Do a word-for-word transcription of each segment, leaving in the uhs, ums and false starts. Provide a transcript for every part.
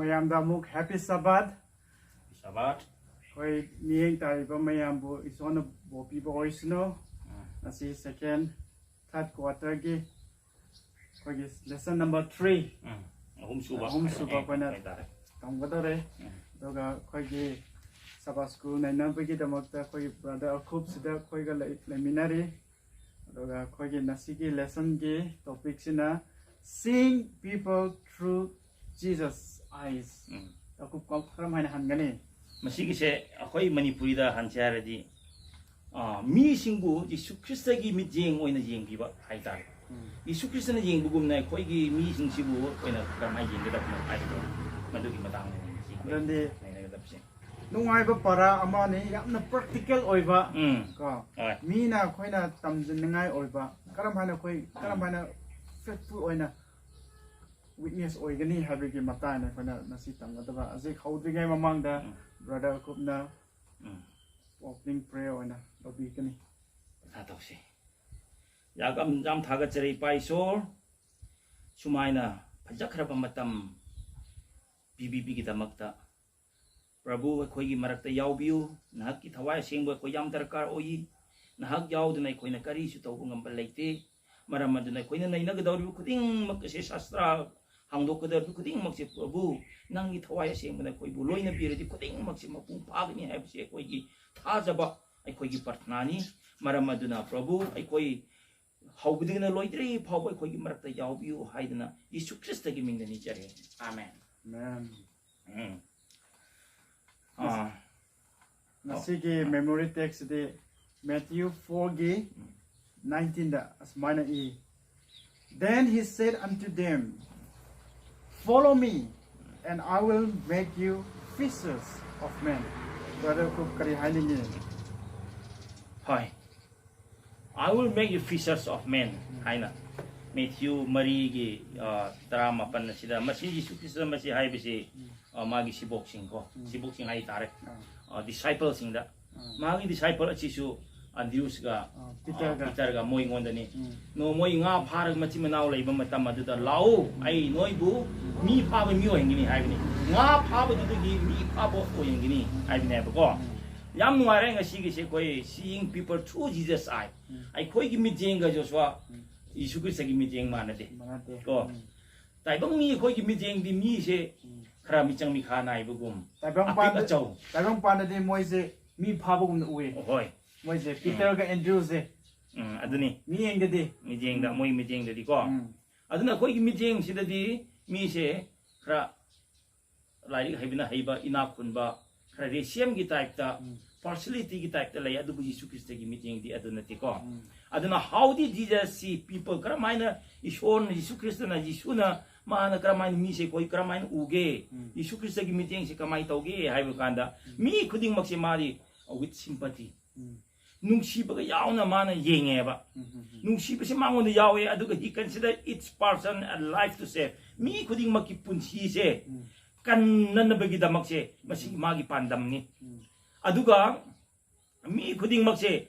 ꯃꯌꯥꯝꯗ ꯑꯃꯨꯛ Happy Sabbath꯫ Sabbath. ꯑꯩꯈꯣꯏ ꯃꯤꯠꯌꯦꯡ ꯇꯥꯔꯤꯕ ꯃꯌꯥꯝꯕꯨ ꯏꯁꯣꯔꯅ ꯕꯣꯔ ꯄꯤꯕ ꯑꯣꯏꯁꯅꯨ꯫ ꯉꯁꯤ second, third quarterꯒꯤ ꯑꯩꯈꯣꯏꯒꯤ lesson number three, ꯎꯝ. ꯑꯍꯨꯝ ꯁꯨꯕ. ꯑꯍꯨꯝ ꯁꯨꯕ ꯑꯩꯈꯣꯏꯅ ꯍꯥꯏꯇꯥꯔꯦ. ꯇꯝꯒꯗꯧꯔꯦ꯫ ꯎꯝ. ꯑꯗꯨꯒ ꯑꯩꯈꯣꯏꯒꯤ Sabbath school ꯅꯩꯅꯕꯒꯤꯗꯃꯛꯇ ꯑꯩꯈꯣꯏꯒꯤ brother ꯑꯀꯨꯞꯁꯤꯗ ꯑꯩꯈꯣꯏꯒ ꯂꯩ- ꯂꯩꯃꯤꯟꯅꯔꯤ꯫ ꯑꯗꯨꯒ ꯑꯩꯈꯣꯏꯒꯤ ꯉꯁꯤꯒꯤ lessonꯒꯤ topicꯁꯤꯅ Seeing People Through Jesus' Eyes꯫ ꯎꯝ. ꯑꯀꯨꯞ ꯀ- ꯀꯔꯝ ꯍꯥꯏꯅ ꯍꯟꯒꯅꯤ? ꯃꯁꯤꯒꯤꯁꯦ ꯑꯩꯈꯣꯏ ꯃꯅꯤꯄꯨꯔꯤꯗ ꯍꯟꯁꯦ ꯍꯥꯏꯔꯗꯤ, ꯑ, ꯃꯤꯁꯤꯡꯕꯨ ꯖꯤꯁꯨ ꯈ꯭ꯔꯤꯁꯇꯒꯤ ꯃꯤꯠꯌꯦꯡ ꯑꯣꯏꯅ ꯌꯦꯡꯕꯤꯕ ꯍꯥꯏꯇꯥꯔꯦ꯫ ꯎꯝ. ꯖꯤꯁꯨ ꯈ꯭ꯔꯤꯁꯇꯅ ꯌꯦꯡꯕꯒꯨꯝꯅ ꯑꯩꯈꯣꯏꯒꯤ ꯃꯤꯁꯤꯡꯁꯤꯕꯨ ꯑꯩꯈꯣꯏꯅ ꯀꯔꯝꯍꯥꯏꯅ ꯌꯦꯡꯒꯗꯕꯅꯣ ꯍꯥꯏꯕꯗꯣ, ꯃꯗꯨꯒꯤ ꯃꯇꯥꯡꯗ ꯉꯁꯤ ꯑꯩꯈꯣꯏ ꯑꯗꯨꯗꯤ ꯅꯩꯅꯒꯗꯕꯁꯦ. ꯅꯨꯡꯉꯥꯏꯕ ꯄꯔꯥ ꯑꯃꯅꯤ, ꯌꯥꯝꯅ practical ꯑꯣꯏꯕ, ꯎꯝ. ꯀꯣ, ꯍꯣꯏ. ꯃꯤꯅ ꯑꯩꯈꯣꯏꯅ ꯇꯝꯖꯅꯤꯡꯉꯥꯏ ꯑꯣꯏꯕ, ꯀꯔꯝ ꯍꯥꯏꯅ ꯑꯩꯈꯣꯏ ꯀꯔꯝ ꯍꯥꯏꯅ faithful ꯑꯣꯏꯅ witness ꯑꯣꯏꯒꯅꯤ ꯍꯥꯏꯕꯒꯤ ꯃꯇꯥꯡꯗ ꯑꯩꯈꯣꯏꯅ ꯉꯁꯤ ꯇꯝꯒꯗꯕ꯫ ꯍꯧꯖꯤꯛ ꯍꯧꯗ꯭ꯔꯤꯉꯩ ꯃꯃꯥꯡꯗ ꯎꯝ. brother ꯑꯀꯨꯞꯅ ꯎꯝ. opening prayer ꯑꯣꯏꯅ ꯇꯧꯕꯤꯒꯅꯤ꯫ ꯄ꯭ꯔꯊꯅꯥ ꯇꯧꯁꯤ. ꯌꯥꯝ, ꯌꯥꯝ ꯊꯥꯒꯠꯆꯔꯤ, ꯏꯄꯥ ꯏꯁꯣꯔ, ꯁꯨꯃꯥꯏꯅ ꯐꯖꯈ꯭ꯔꯕ ꯃꯇꯝ ꯄꯤꯕꯤꯕꯒꯤꯗꯃꯛꯇ꯫ ꯄ꯭ꯔꯚꯨ, ꯑꯩꯈꯣꯏꯒꯤ ꯃꯔꯛꯇ ꯌꯥꯎꯕꯤꯌꯨ꯫ ꯅꯍꯥꯛꯀꯤ ꯊꯋꯥꯏ ꯑꯁꯦꯡꯕ ꯑꯩꯈꯣꯏ ꯌꯥꯝ ꯗꯔꯀꯥꯔ ꯑꯣꯏ꯫ ꯅꯍꯥꯛ ꯌꯥꯎꯗꯅ ꯑꯩꯈꯣꯏꯅ ꯀꯔꯤꯁꯨ ꯇꯧꯕ ꯉꯝꯕ ꯂꯩꯇꯦ꯫ ꯃꯔꯝ ꯑꯗꯨꯅ ꯑꯩꯈꯣꯏꯅ ꯅꯩꯅꯒꯗꯧꯔꯤꯕ ꯈꯨꯗꯤꯡꯃꯛ ꯑꯁꯤ, ꯁꯥꯁꯇ꯭ꯔ ꯍꯥꯡꯗꯣꯛꯀꯗꯧꯔꯤꯕ ꯈꯨꯗꯤꯡꯃꯛꯁꯦ, ꯄ꯭ꯔꯚꯨ, ꯅꯪꯒꯤ ꯊꯋꯥꯏ ꯑꯁꯦꯡꯕꯅ ꯑꯩꯈꯣꯏꯕꯨ ꯂꯣꯏꯅꯕꯤꯔꯗꯤ ꯈꯨꯗꯤꯡꯃꯛꯁꯦ ꯃꯄꯨꯡ ꯐꯥꯒꯅꯤ ꯍꯥꯏꯕꯁꯦ ꯑꯩꯈꯣꯏꯒꯤ ꯊꯥꯖꯕ, ꯑꯩꯈꯣꯏꯒꯤ ꯄ꯭ꯔꯊꯅꯥꯅꯤ꯫ ꯃꯔꯝ ꯑꯗꯨꯅ ꯄ꯭ꯔꯚꯨ, ꯑꯩꯈꯣꯏ ꯍꯧꯕꯗꯒꯤꯅ ꯂꯣꯏꯗ꯭ꯔꯤ ꯐꯥꯎꯕ ꯑꯩꯈꯣꯏꯒꯤ ꯃꯔꯛꯇ ꯌꯥꯎꯕꯤꯌꯨ ꯍꯥꯏꯗꯅ ꯌꯤꯁꯨ ꯈ꯭ꯔꯤꯁꯇꯒꯤ ꯃꯤꯡꯗ ꯅꯤꯖꯔꯦ꯫ ꯑꯥꯃꯦꯟ꯫ Amen. ꯎꯝ. ꯑꯥ. ꯉꯁꯤꯒꯤ memory textꯗꯤ Matthew fourꯒꯤ nineteenꯗ ꯑꯁꯨꯃꯥꯏꯅ E, "Then he said unto them, Follow me, and I will make you fishers of men." Brother ꯑꯀꯨꯞ, ꯀꯔꯤ ꯍꯥꯏꯅꯤꯡꯉꯤ? ꯍꯣꯏ. "I will make you fishers of men" ꯍꯥꯏꯅ ꯃꯦꯊ꯭ꯌꯨ ꯃꯔꯤꯒꯤ, ꯑ, ꯇꯔꯥꯃꯥꯄꯟ ꯑꯁꯤꯗ, ꯃꯁꯤ ꯌꯤꯁꯨ ꯈ꯭ꯔꯤꯁꯇ ꯃꯁꯤ ꯍꯥꯏꯕꯁꯤ, ꯑ, ꯃꯥꯒꯤ ꯁꯤꯕꯣꯛꯁꯤꯡ ꯀꯣ, ꯁꯤꯕꯣꯛꯁꯤꯡ ꯍꯥꯏꯇꯥꯔꯦ, ꯑꯥ. ꯑ, discipleꯁꯤꯡꯗ, ꯑꯥ. ꯃꯥꯒꯤ disciple ꯑꯁꯤꯁꯨ ꯑꯦꯟꯗ꯭ꯔꯨꯁꯒ ꯑ, ꯄꯤꯇꯔꯒ. ꯄꯤꯇꯔꯒ ꯃꯣꯏꯉꯣꯟꯗꯅꯤ꯫ ꯎꯝ. ꯅꯣ, ꯃꯣꯏ ꯉꯥ ꯐꯥꯔꯒ ꯃꯆꯤꯟ ꯃꯅꯥꯎ ꯂꯩꯕ ꯃꯇꯝ ꯑꯗꯨꯗ, "ꯂꯥꯛꯎ, ꯑꯩ ꯅꯣꯏꯕꯨ ꯃꯤ ꯐꯥꯕ ꯃꯤ ꯑꯣꯏꯍꯟꯒꯅꯤ" ꯍꯥꯏꯕꯅꯤ꯫ ꯉꯥ ꯐꯥꯕꯗꯨꯗꯒꯤ ꯃꯤ ꯐꯥꯕ ꯑꯣꯏꯍꯟꯒꯅꯤ ꯍꯥꯏꯕꯅꯦꯕꯀꯣ꯫ ꯌꯥꯝ ꯅꯨꯡꯉꯥꯏꯔꯦ ꯉꯁꯤꯒꯤꯁꯦ ꯑꯩꯈꯣꯏ seeing people through Jesus' eye꯫ ꯎꯝ. ꯑꯩꯈꯣꯏꯒꯤ ꯃꯤꯠꯌꯦꯡꯒ ꯖꯣꯁꯨꯋꯥ ꯎꯝ. ꯌꯤꯁꯨ ꯈ꯭ꯔꯤꯁꯇꯒꯤ ꯃꯤꯠꯌꯦꯡ ꯃꯥꯟꯅꯗꯦ꯫ ꯃꯥꯟꯅꯗꯦ. ꯀꯣ. ꯎꯝ. ꯇꯥꯏꯕꯪ ꯃꯤ, ꯑꯩꯈꯣꯏꯒꯤ ꯃꯤꯠꯌꯦꯡꯗꯤ ꯃꯤꯁꯦ ꯎꯝ. ꯈꯔ ꯃꯤꯆꯪ ꯃꯤꯈꯥ ꯅꯥꯏꯕꯒꯨꯝ, ꯇꯥꯏꯕꯪ ꯑꯄꯤꯛ ꯄꯥꯟꯗ- ꯑꯆꯧ꯫ ꯇꯥꯏꯕꯪ ꯄꯥꯟꯗꯗꯤ ꯃꯣꯏꯁꯦ ꯃꯤ ꯐꯥꯕꯒꯨꯝꯅ ꯎꯏ꯫ ꯍꯣꯏ꯫ ꯃꯣꯏꯁꯦ ꯄꯤꯇꯔꯒ ꯑꯦꯟꯗ꯭ꯔꯨꯁꯦ ꯎꯝ, ꯑꯗꯨꯅꯤ꯫ ꯃꯤꯠꯌꯦꯡꯗꯗꯤ. ꯃꯤꯠꯌꯦꯡꯗ, ꯎꯝ. ꯃꯣꯏ ꯃꯤꯠꯌꯦꯡꯗꯗꯤꯀꯣ꯫ ꯎꯝ. ꯑꯗꯨꯅ ꯑꯩꯈꯣꯏꯒꯤ ꯃꯤꯠꯌꯦꯡꯁꯤꯗꯗꯤ ꯃꯤꯁꯦ ꯈꯔ ꯂꯥꯏꯔꯤꯛ ꯍꯩꯕꯅ ꯍꯩꯕ, ꯏꯅꯥꯛ ꯈꯨꯟꯕ, ꯈꯔ ꯔꯦꯁꯤꯌꯝꯒꯤ ꯇꯥꯏꯞꯇ, ꯎꯝ. ꯄꯥꯔꯁꯤꯌꯦꯂꯤꯇꯤꯒꯤ ꯇꯥꯏꯞꯇ ꯂꯩ, ꯑꯗꯨꯕꯨ ꯌꯤꯁꯨ ꯈ꯭ꯔꯤꯁꯇꯒꯤ ꯃꯤꯠꯌꯦꯡꯗꯤ ꯑꯗꯨ ꯅꯠꯇꯦꯀꯣ꯫ ꯎꯝ. ꯑꯗꯨꯅ how did Jesus see people? ꯀꯔꯝꯍꯥꯏꯅ ꯏꯁꯣꯔꯅ, ꯌꯤꯁꯨ ꯈ꯭ꯔꯤꯁꯇꯅ, ꯌꯤꯁꯨꯅ ꯃꯥꯅ ꯀꯔꯝꯍꯥꯏꯅ ꯃꯤꯁꯦ ꯑꯩꯈꯣꯏ ꯀꯔꯝꯍꯥꯏꯅ ꯎꯒꯦ? ꯎꯝ. ꯌꯤꯁꯨ ꯈ꯭ꯔꯤꯁꯇꯒꯤ ꯃꯤꯠꯌꯦꯡꯁꯦ ꯀꯃꯥꯏꯅ ꯇꯧꯒꯦ ꯍꯥꯏꯕ ꯀꯥꯟꯗ, ꯎꯝ. ꯃꯤ ꯈꯨꯗꯤꯡꯃꯛꯁꯦ ꯃꯥꯗꯤ with sympathy, ꯎꯝ. ꯅꯨꯡꯁꯤꯕꯒ ꯌꯥꯎꯅ ꯃꯥꯅ ꯌꯦꯡꯉꯦꯕ꯫ ꯎꯝ. ꯎꯝ. ꯎꯝ. ꯅꯨꯡꯁꯤꯕꯁꯦ ꯃꯉꯣꯟꯗ ꯌꯥꯎꯋꯦ, ꯑꯗꯨꯒ he consider each person a life to save. ꯃꯤ ꯈꯨꯗꯤꯡꯃꯛꯀꯤ ꯄꯨꯟꯁꯤꯁꯦ ꯎꯝ. ꯀꯟꯅꯅꯕꯒꯤꯗꯃꯛꯁꯦ ꯃꯁꯤ ꯃꯥꯒꯤ ꯄꯥꯟꯗꯝꯅꯤ꯫ ꯎꯝ. ꯑꯗꯨꯒ ꯃꯤ ꯈꯨꯗꯤꯡꯃꯛꯁꯦ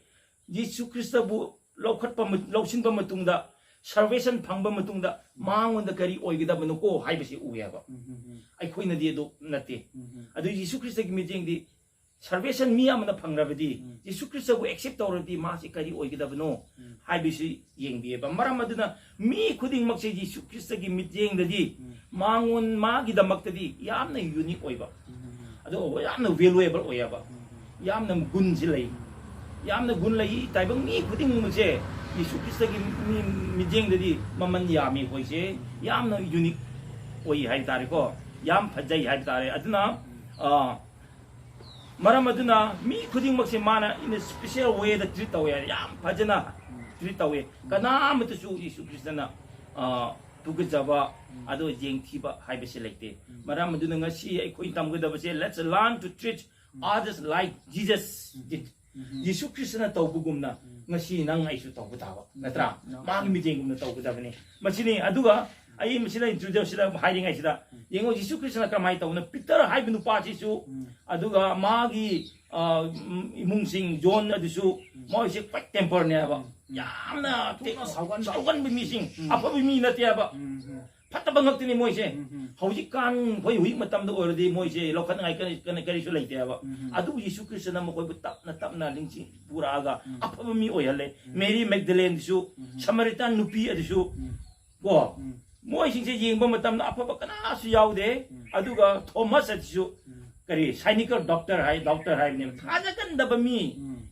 ꯌꯤꯁꯨ ꯈ꯭ꯔꯤꯁꯇꯕꯨ ꯂꯧꯈꯠꯄ ꯃ-, ꯂꯧꯁꯤꯟꯕ ꯃꯇꯨꯡꯗ, salvation ꯐꯪꯕ ꯃꯇꯨꯡꯗ ꯃꯉꯣꯟꯗ ꯀꯔꯤ ꯑꯣꯏꯒꯗꯕꯅꯣꯀꯣ ꯍꯥꯏꯕꯁꯤ ꯎꯏꯌꯦꯕ꯫ ꯎꯝ. ꯎꯝ. ꯎꯝ. ꯑꯩꯈꯣꯏꯅꯗꯤ ꯑꯗꯨ ꯅꯠꯇꯦ꯫ ꯎꯝ. ꯎꯝ. ꯑꯗꯨ ꯌꯤꯁꯨ ꯈ꯭ꯔꯤꯁꯇꯒꯤ ꯃꯤꯠꯌꯦꯡꯗꯤ salvation ꯃꯤ ꯑꯃꯅ ꯐꯪꯂꯕꯗꯤ, ꯎꯝ. ꯌꯤꯁꯨ ꯈ꯭ꯔꯤꯁꯇꯕꯨ accept ꯇꯧꯔꯗꯤ ꯃꯥꯁꯤ ꯀꯔꯤ ꯑꯣꯏꯒꯗꯕꯅꯣ ꯎꯝ. ꯍꯥꯏꯕꯁꯤ ꯌꯦꯡꯕꯤꯌꯦꯕ꯫ ꯃꯔꯝ ꯑꯗꯨꯅ ꯃꯤ ꯈꯨꯗꯤꯡꯃꯛꯁꯦ ꯌꯤꯁꯨ ꯈ꯭ꯔꯤꯁꯇꯒꯤ ꯃꯤꯠꯌꯦꯡꯗꯗꯤ ꯎꯝ. ꯃꯉꯣꯟ-, ꯃꯥꯒꯤꯗꯃꯛꯇꯗꯤ ꯌꯥꯝꯅ unique ꯑꯣꯏꯕ, ꯎꯝ. ꯎꯝ. ꯑꯗꯨꯒ ꯌꯥꯝꯅ valuable ꯑꯣꯏꯌꯦꯕ, ꯎꯝ. ꯌꯥꯝꯅ ꯒꯨꯟꯁꯤ ꯂꯩ, ꯌꯥꯝꯅ ꯒꯨꯟ ꯂꯩ꯫ ꯇꯥꯏꯕꯪ ꯃꯤ ꯈꯨꯗꯤꯡꯃꯛꯁꯦ ꯌꯤꯁꯨ ꯈ꯭ꯔꯤꯁꯇꯒꯤ ꯃꯤ-, ꯃꯤꯠꯌꯦꯡꯗꯗꯤ ꯃꯃꯜ ꯌꯥꯝꯃꯤ, ꯑꯩꯈꯣꯏꯁꯦ ꯌꯥꯝꯅ unique ꯑꯣꯏ ꯍꯥꯏꯕ ꯇꯥꯔꯦꯀꯣ, ꯌꯥꯝ ꯐꯖꯩ ꯍꯥꯏꯕ ꯇꯥꯔꯦ꯫ ꯑꯗꯨꯅ, ꯑ, ꯃꯔꯝ ꯑꯗꯨꯅ ꯃꯤ ꯈꯨꯗꯤꯡꯃꯛꯁꯦ ꯃꯥꯅ in a special way the treat ꯇꯧꯋꯦ, ꯌꯥꯝ ꯐꯖꯅ treat ꯇꯧꯋꯦ꯫ ꯀꯅꯥ ꯑꯃꯠꯇꯁꯨ ꯌꯤꯁꯨ ꯈ꯭ꯔꯤꯁꯇꯅ, ꯑ, ꯇꯨꯀꯠꯆꯕ, ꯑꯗꯣ ꯌꯦꯡꯊꯤꯕ ꯍꯥꯏꯕꯁꯦ ꯂꯩꯇꯦ꯫ ꯃꯔꯝ ꯑꯗꯨꯅ ꯉꯁꯤ ꯑꯩꯈꯣꯏ ꯇꯝꯒꯗꯕꯁꯦ, let's learn to treat others like Jesus did. ꯌꯤꯁꯨ ꯈ꯭ꯔꯤꯁꯇꯅ ꯇꯧꯕꯒꯨꯝꯅ ꯉꯁꯤ ꯅꯪ ꯑꯩꯁꯨ ꯇꯧꯕ ꯇꯥꯕ, ꯅꯠꯇ꯭ꯔꯥ? No. ꯃꯥꯒꯤ ꯃꯤꯠꯌꯦꯡꯒꯨꯝꯅ ꯇꯧꯒꯗꯕꯅꯤ꯫ ꯃꯁꯤꯅꯤ꯫ ꯑꯗꯨꯒ ꯑꯩ ꯃꯁꯤꯗ introduce ꯁꯤꯗ ꯍꯥꯏꯔꯤꯉꯩꯁꯤꯗ, ꯌꯦꯡꯉꯣ, ꯖꯤꯁꯨ ꯈ꯭ꯔꯤꯁꯇꯅ ꯀꯃꯥꯏꯅ ꯇꯧꯕꯅꯣ? ꯄꯤꯇꯔ ꯍꯥꯏꯕ ꯅꯨꯄꯥꯁꯤꯁꯨ, ꯑꯗꯨꯒ ꯃꯥꯒꯤ, ꯑ, ꯎꯝ, ꯏꯃꯨꯡꯁꯤꯡ, ꯖꯣꯟ ꯑꯗꯨꯁꯨ, ꯃꯣꯏꯁꯦ quite temper ꯅꯦꯕ꯫ ꯌꯥꯝꯅ ꯊꯨꯅ ꯁꯥꯎꯒꯟꯕ꯫ ꯁꯥꯎꯒꯟꯕ ꯃꯤꯁꯤꯡ, ꯑꯐꯕ ꯃꯤ ꯅꯠꯇꯦꯕ꯫ ꯐꯠꯇꯕ ꯉꯛꯇꯅꯤ ꯃꯣꯏꯁꯦ꯫ ꯍꯧꯖꯤꯛꯀꯥꯟ ꯑꯩꯈꯣꯏ ꯍꯧꯖꯤꯛ ꯃꯇꯝꯗ ꯑꯣꯏꯔꯗꯤ ꯃꯣꯏꯁꯦ ꯂꯧꯈꯠꯅꯉꯥꯏ ꯀꯔꯤ, ꯀꯔꯤ, ꯀꯔꯤꯁꯨ ꯂꯩꯇꯦꯕ꯫ ꯑꯗꯨꯕꯨ ꯌꯤꯁꯨ ꯈ꯭ꯔꯤꯁꯇꯅ ꯃꯈꯣꯏꯕꯨ ꯇꯞꯅ ꯇꯞꯅ ꯂꯤꯡꯁꯤ ꯄꯨꯔꯛꯑꯒ ꯑꯐꯕ ꯃꯤ ꯑꯣꯏꯍꯜꯂꯦ꯫ ꯃꯦꯔꯤ ꯃꯦꯒꯗꯂꯦꯟꯗꯨꯁꯨ, ꯁꯃꯥꯔꯤꯇꯥꯟ ꯅꯨꯄꯤ ꯑꯗꯨꯁꯨ, ꯀꯣ, ꯃꯣꯏꯁꯤꯡꯁꯦ ꯌꯦꯡꯕ ꯃꯇꯝꯗ ꯑꯐꯕ ꯀꯅꯥꯁꯨ ꯌꯥꯎꯗꯦ꯫ ꯑꯗꯨꯒ ꯊꯣꯃꯁ ꯑꯗꯨꯁꯨ ꯀꯔꯤ, ꯁꯥꯏꯅꯤꯀꯔ ꯗꯣꯛꯇꯔ ꯍꯥꯏ, ꯗꯣꯛꯇꯔ ꯍꯥꯏꯕꯅꯦꯕ, ꯊꯥꯖꯒꯟꯗꯕ ꯃꯤ,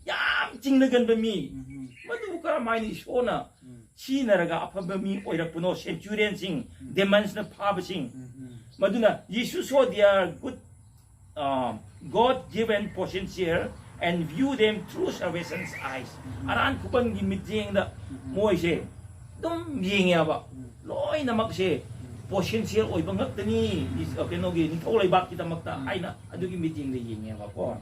ꯌꯥꯝ ꯆꯤꯡꯅꯒꯟꯕ ꯃꯤ, ꯃꯗꯨꯕꯨ ꯀꯔꯝꯍꯥꯏꯅ ꯏꯁꯣꯔꯅ ꯁꯤꯖꯤꯟꯅꯔꯒ ꯑꯐꯕ ꯃꯤ ꯑꯣꯏꯔꯛꯄꯅꯣ? ꯁꯦꯟꯆꯨꯔꯤꯌꯟꯁꯤꯡ, ꯗꯦꯃꯟꯁꯅ ꯐꯥꯕꯁꯤꯡ, ꯃꯗꯨꯅ Jesus saw their good, uh, God given potential and view them through salvation's eyes. ꯑꯔꯥꯟ ꯈꯨꯕꯟꯒꯤ ꯃꯤꯠꯌꯦꯡꯗ ꯃꯣꯏꯁꯦ ꯑꯗꯨꯝ ꯌꯦꯡꯉꯦꯕ꯫ ꯂꯣꯏꯅꯃꯛꯁꯦ ꯄꯣꯇꯦꯟꯁꯤꯌꯦꯜ ꯑꯣꯏꯕ ꯉꯛꯇꯅꯤ, ꯀꯩꯅꯣꯒꯤ ꯅꯤꯡꯊꯧ ꯂꯩꯕꯥꯛꯀꯤꯗꯃꯛꯇ ꯍꯥꯏꯅ ꯑꯗꯨꯒꯤ ꯃꯤꯠꯌꯦꯡꯗ ꯌꯦꯡꯉꯦꯕꯀꯣ꯫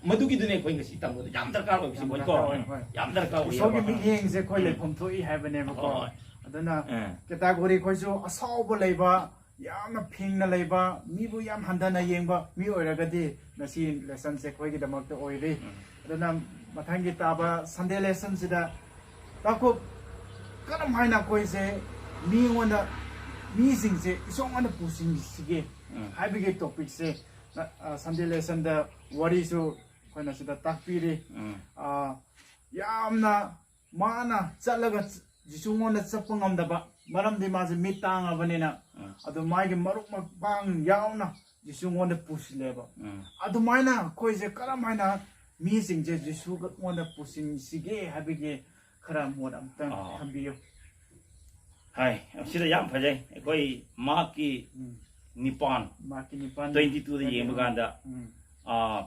ꯃꯗꯨꯒꯤꯗꯨꯅꯦ ꯑꯩꯈꯣꯏ ꯉꯁꯤ ꯇꯝꯕꯗ ꯌꯥꯝ ꯗꯔꯀꯥꯔ ꯑꯣꯏꯕꯁꯤ, ꯌꯥꯝ ꯀꯣ꯫ ꯗꯔꯀꯥꯔ ꯑꯣꯏ, ꯍꯣꯏ꯫ ꯌꯥꯝ ꯗꯔꯀꯥꯔ ꯑꯣꯏꯌꯦꯕ꯫ ꯏꯁꯣꯔꯒꯤ ꯃꯤꯠꯌꯦꯡꯁꯦ ꯑꯩꯈꯣꯏ ꯂꯩꯐꯝ ꯊꯣꯛꯏ ꯍꯥꯏꯕꯅꯦꯕꯀꯣ꯫ ꯍꯣꯏ꯫ ꯑꯗꯨꯅ ꯑꯥ꯫ ꯀꯦꯇꯥꯒꯣꯔꯤ ꯑꯩꯈꯣꯏꯁꯨ ꯑꯁꯥꯎꯕ ꯂꯩꯕ, ꯌꯥꯝꯅ ꯐꯤꯡꯅ ꯂꯩꯕ, ꯃꯤꯕꯨ ꯌꯥꯝ ꯍꯟꯊꯅ ꯌꯦꯡꯕ ꯃꯤ ꯑꯣꯏꯔꯒꯗꯤ ꯉꯁꯤ ꯂꯦꯁꯟꯁꯦ ꯑꯩꯈꯣꯏꯒꯤꯗꯃꯛꯇ ꯑꯣꯏꯔꯤ꯫ ꯑꯗꯨꯅ ꯃꯊꯪꯒꯤ ꯇꯥꯕ ꯁꯟꯗꯦ ꯂꯦꯁꯟꯁꯤꯗ ꯇꯥꯀꯨꯞ ꯀꯔꯝ ꯍꯥꯏꯅ ꯑꯩꯈꯣꯏꯁꯦ ꯃꯤꯉꯣꯟꯗ, ꯃꯤꯁꯤꯡꯁꯦ ꯏꯁꯣꯔꯉꯣꯟꯗ ꯄꯨꯁꯤꯟꯁꯤꯒꯦ ꯍꯥꯏꯕꯒꯤ ꯇꯣꯄꯤꯛꯁꯦ, ꯑ, ꯁꯟꯗꯦ ꯂꯦꯁꯟꯗ ꯋꯥꯔꯤꯁꯨ ꯑꯩꯈꯣꯏꯅ ꯁꯤꯗ ꯇꯥꯛꯄꯤꯔꯤ꯫ ꯑ, ꯌꯥꯝꯅ ꯃꯥꯅ ꯆꯠꯂꯒ ꯖꯤꯁꯨꯉꯣꯟꯗ ꯆꯠꯄ ꯉꯝꯗꯕ, ꯃꯔꯝꯗꯤ ꯃꯥꯁꯦ ꯃꯤꯠ ꯇꯥꯡꯉꯕꯅꯤꯅ꯫ ꯑꯗꯣ ꯃꯥꯒꯤ ꯃꯔꯨꯞ ꯃꯄꯥꯡ ꯌꯥꯎꯅ ꯖꯤꯁꯨꯉꯣꯟꯗ ꯄꯨꯁꯤꯜꯂꯦꯕ꯫ ꯑꯗꯨꯃꯥꯏꯅ ꯑꯩꯈꯣꯏꯁꯦ ꯀꯔꯝ ꯍꯥꯏꯅ ꯃꯤꯁꯤꯡꯁꯦ ꯖꯤꯁꯨꯉꯣꯟꯗ ꯄꯨꯁꯤꯟꯁꯤꯒꯦ ꯍꯥꯏꯕꯒꯤ ꯈꯔ ꯃꯣꯠ ꯑꯝꯇꯪ ꯑꯥ꯫ ꯊꯝꯕꯤꯌꯨ꯫ ꯍꯥꯏ, ꯑꯁꯤꯗ ꯌꯥꯝ ꯐꯖꯩ꯫ ꯑꯩꯈꯣꯏ ꯃꯥꯔꯛꯀꯤ ꯎꯝ꯫ ꯅꯤꯄꯥꯟ, ꯃꯥꯔꯛꯀꯤ ꯅꯤꯄꯥꯟ, twenty two ꯗ ꯌꯦꯡꯕ ꯀꯥꯟꯗ, ꯎꯝ꯫ ꯑꯥ,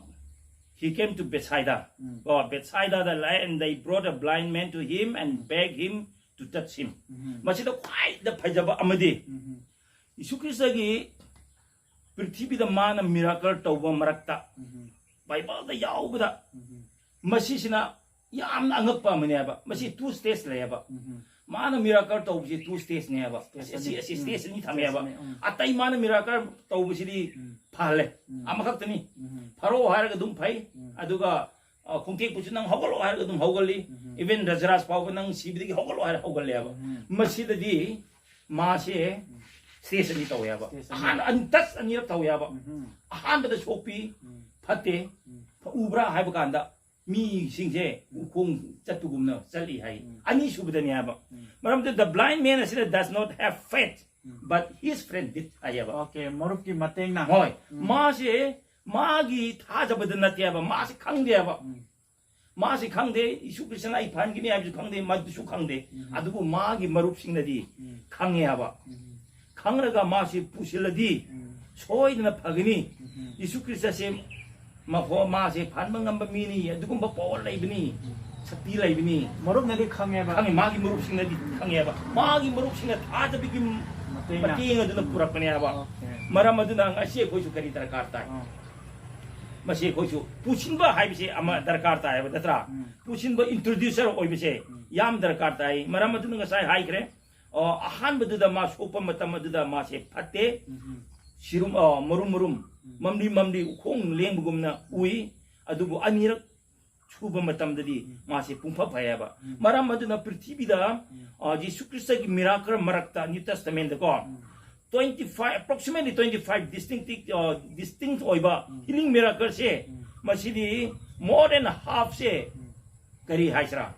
he came to Bethsaida. ꯎꯝ꯫ ꯀꯣ, ꯕꯦꯠꯁꯥꯏꯗꯥꯗ ꯂꯥꯛꯑꯦ, and they brought a blind man to him and begged him to touch him. ꯎꯝ꯫ ꯃꯁꯤꯗ ꯈ꯭ꯋꯥꯏꯗ ꯐꯖꯕ ꯑꯃꯗꯤ ꯎꯝ꯫ ꯌꯤꯁꯨ ꯈ꯭ꯔꯤꯁꯇꯒꯤ ꯄ꯭ꯔꯤꯊꯤꯕꯤꯗ ꯃꯥꯅ ꯃꯤꯔꯥꯀꯜ ꯇꯧꯕ ꯃꯔꯛꯇ ꯎꯝ꯫ ꯕꯥꯏꯕꯜꯗ ꯌꯥꯎꯕꯗ ꯎꯝ꯫ ꯃꯁꯤꯁꯤꯅ ꯌꯥꯝꯅ ꯑꯉꯛꯄ ꯑꯃꯅꯦꯕ꯫ ꯃꯁꯤ two stage ꯂꯩꯌꯦꯕ꯫ ꯎꯝ꯫ ꯃꯥꯅ miracle ꯇꯧꯕꯁꯤ two stageꯅꯦꯕ꯫ Stage ꯑꯁꯤ ꯑꯅꯤ꯫ ꯑꯁꯤ ꯎꯝ꯫ Stage ꯑꯅꯤ ꯊꯝꯃꯦꯕ꯫ Stage ꯑꯅꯤ, ꯎꯝ꯫ ꯑꯇꯩ ꯃꯥꯅ miracle ꯇꯧꯕꯁꯤꯗꯤ ꯎꯝ꯫ ꯐꯍꯜꯂꯦ꯫ ꯎꯝ꯫ ꯑꯃꯈꯛꯇꯅꯤ꯫ ꯎꯝ꯫ ꯐꯔꯣ ꯍꯥꯏꯔꯒ ꯑꯗꯨꯝ ꯐꯩ꯫ ꯎꯝ꯫ ꯑꯗꯨꯒ, ꯑ, ꯈꯣꯡꯇꯦꯛꯄꯁꯨ ꯅꯪ ꯍꯧꯒꯠꯂꯣ ꯍꯥꯏꯔꯒ ꯑꯗꯨꯝ ꯍꯧꯒꯠꯂꯤ꯫ ꯎꯝ꯫ Even ꯔꯖꯔꯥꯖ ꯐꯥꯎꯕ ꯅꯪ ꯁꯤꯕꯗꯒꯤ ꯍꯧꯒꯠꯂꯣ ꯍꯥꯏꯔ ꯍꯧꯒꯠꯂꯦꯕ꯫ ꯎꯝ꯫ ꯃꯁꯤꯗꯗꯤ ꯃꯥꯁꯦ ꯎꯝ꯫ Stage ꯑꯅꯤ ꯇꯧꯋꯦꯕ꯫ Stage ꯑꯅꯤ꯫ ꯑꯍꯥꯟ-, untouch ꯑꯅꯤꯔꯛ ꯇꯧꯋꯦꯕ꯫ ꯎꯝ꯫ ꯑꯍꯥꯟꯕꯗ ꯁꯣꯛꯄꯤ, ꯎꯝ꯫ ꯐꯠꯇꯦ, ꯎꯝ꯫ ꯎꯕ꯭ꯔꯥ ꯍꯥꯏꯕ ꯀꯥꯟꯗ ꯃꯤꯁꯤꯡꯁꯦ ꯎꯝ꯫ ꯎꯈꯣꯡ ꯆꯠꯄꯒꯨꯝꯅ ꯆꯠꯂꯤ ꯍꯥꯏ꯫ ꯎꯝ꯫ ꯑꯅꯤꯁꯨꯕꯗꯅꯦ ꯍꯥꯏꯕ꯫ ꯎꯝ꯫ ꯃꯔꯝꯗꯤ the blind man ꯑꯁꯤꯅ does not have faith, um. But his friend did ꯍꯥꯏꯌꯦꯕ꯫ Okay, ꯃꯔꯨꯞꯀꯤ ꯃꯇꯦꯡꯅ꯫ ꯍꯣꯏ꯫ ꯎꯝ꯫ ꯃꯥꯁꯦ ꯃꯥꯒꯤ ꯊꯥꯖꯕꯗ ꯅꯠꯇꯦꯕ, ꯃꯥꯁꯦ ꯈꯪꯗꯦꯕ꯫ ꯎꯝ꯫ ꯃꯥꯁꯦ ꯈꯪꯗꯦ, ꯌꯤꯁꯨ ꯈ꯭ꯔꯤꯁꯇꯅ ꯑꯩ ꯐꯍꯟꯒꯅꯤ ꯍꯥꯏꯕꯁꯨ ꯈꯪꯗꯦ, ꯃꯗꯨꯁꯨ ꯈꯪꯗꯦ꯫ ꯎꯝ꯫ ꯑꯗꯨꯕꯨ ꯃꯥꯒꯤ ꯃꯔꯨꯞꯁꯤꯡꯅꯗꯤ ꯎꯝ꯫ ꯈꯪꯉꯦ ꯍꯥꯏꯕ꯫ ꯎꯝ꯫ ꯈꯪꯂꯒ ꯃꯥꯁꯤ ꯄꯨꯁꯤꯜꯂꯗꯤ ꯎꯝ꯫ ꯁꯣꯏꯗꯅ ꯐꯒꯅꯤ꯫ ꯎꯝ꯫ ꯌꯤꯁꯨ ꯈ꯭ꯔꯤꯁꯇꯁꯦ ꯃꯐꯣ-, ꯃꯥꯁꯦ ꯐꯍꯟꯕ ꯉꯝꯕ ꯃꯤꯅꯤ, ꯑꯗꯨꯒꯨꯝꯕ power ꯂꯩꯕꯅꯤ, ꯎꯝ꯫ ꯁꯛꯇꯤ ꯂꯩꯕꯅꯤ꯫ ꯃꯔꯨꯞꯅꯗꯤ ꯈꯪꯉꯦꯕ꯫ ꯈꯪꯉꯤ, ꯃꯥꯒꯤ ꯃꯔꯨꯞꯁꯤꯡꯅꯗꯤ ꯈꯪꯉꯦꯕ꯫ ꯃꯥꯒꯤ ꯃꯔꯨꯞꯁꯤꯡꯅ ꯊꯥꯖꯕꯒꯤ ꯃꯇꯦꯡꯅ꯫ ꯃꯇꯦꯡ ꯑꯗꯨꯅ ꯎꯝ꯫ ꯄꯨꯔꯛꯄꯅꯦꯕ꯫ Okay꯫ ꯃꯔꯝ ꯑꯗꯨꯅ ꯉꯁꯤ ꯑꯩꯈꯣꯏꯁꯨ ꯀꯔꯤ ꯗꯔꯀꯥꯔ ꯇꯥꯏ? ꯑꯥ꯫ ꯃꯁꯤ ꯑꯩꯈꯣꯏꯁꯨ ꯄꯨꯁꯤꯟꯕ ꯍꯥꯏꯕꯁꯦ ꯑꯃ ꯎꯝ꯫ ꯗꯔꯀꯥꯔ ꯇꯥꯏꯌꯦꯕ, ꯅꯠꯇ꯭ꯔꯥ? ꯎꯝ꯫ ꯄꯨꯁꯤꯟꯕ introducer ꯑꯣꯏꯕꯁꯦ ꯎꯝ꯫ ꯌꯥꯝ ꯗꯔꯀꯥꯔ ꯇꯥꯏ꯫ ꯃꯔꯝ ꯑꯗꯨꯅ ꯉꯁꯥꯏ ꯍꯥꯏꯈ꯭ꯔꯦ, ꯑ, ꯑꯍꯥꯟꯕꯗꯨꯗ ꯃꯥ ꯁꯣꯛꯄ ꯃꯇꯝ ꯑꯗꯨꯗ ꯃꯥꯁꯦ ꯐꯠꯇꯦ꯫ ꯎꯝ꯫ ꯁꯤꯔꯨꯝ, ꯑ, ꯃꯔꯨꯝ ꯃꯔꯨꯝ, ꯎꯝ꯫ ꯃꯝꯂꯤ ꯃꯝꯂꯤ ꯎꯈꯣꯡ ꯂꯦꯡꯕꯒꯨꯝꯅ ꯎꯏ꯫ ꯑꯗꯨꯕꯨ ꯑꯅꯤꯔꯛ ꯁꯨꯕ ꯃꯇꯝꯗꯗꯤ ꯎꯝ꯫ ꯃꯥꯁꯦ ꯄꯨꯡꯐ ꯐꯩꯌꯦꯕ꯫ ꯎꯝ꯫ ꯃꯔꯝ ꯑꯗꯨꯅ ꯄ꯭ꯔꯤꯊꯤꯕꯤꯗ, ꯎꯝ꯫ ꯑ, ꯖꯤꯁꯨ ꯈ꯭ꯔꯤꯁꯇꯒꯤ miracle ꯃꯔꯛꯇ New Testament ꯀꯣ, ꯎꯝ꯫ Twenty five, approximately twenty five distinct, ꯑ, distinct ꯑꯣꯏꯕ ꯎꯝ꯫ Healing miracle ꯁꯦ, ꯎꯝ꯫ ꯃꯁꯤꯗꯤ more than half ꯁꯦ ꯎꯝ꯫ ꯀꯔꯤ ꯍꯥꯏꯁꯤꯔꯥ?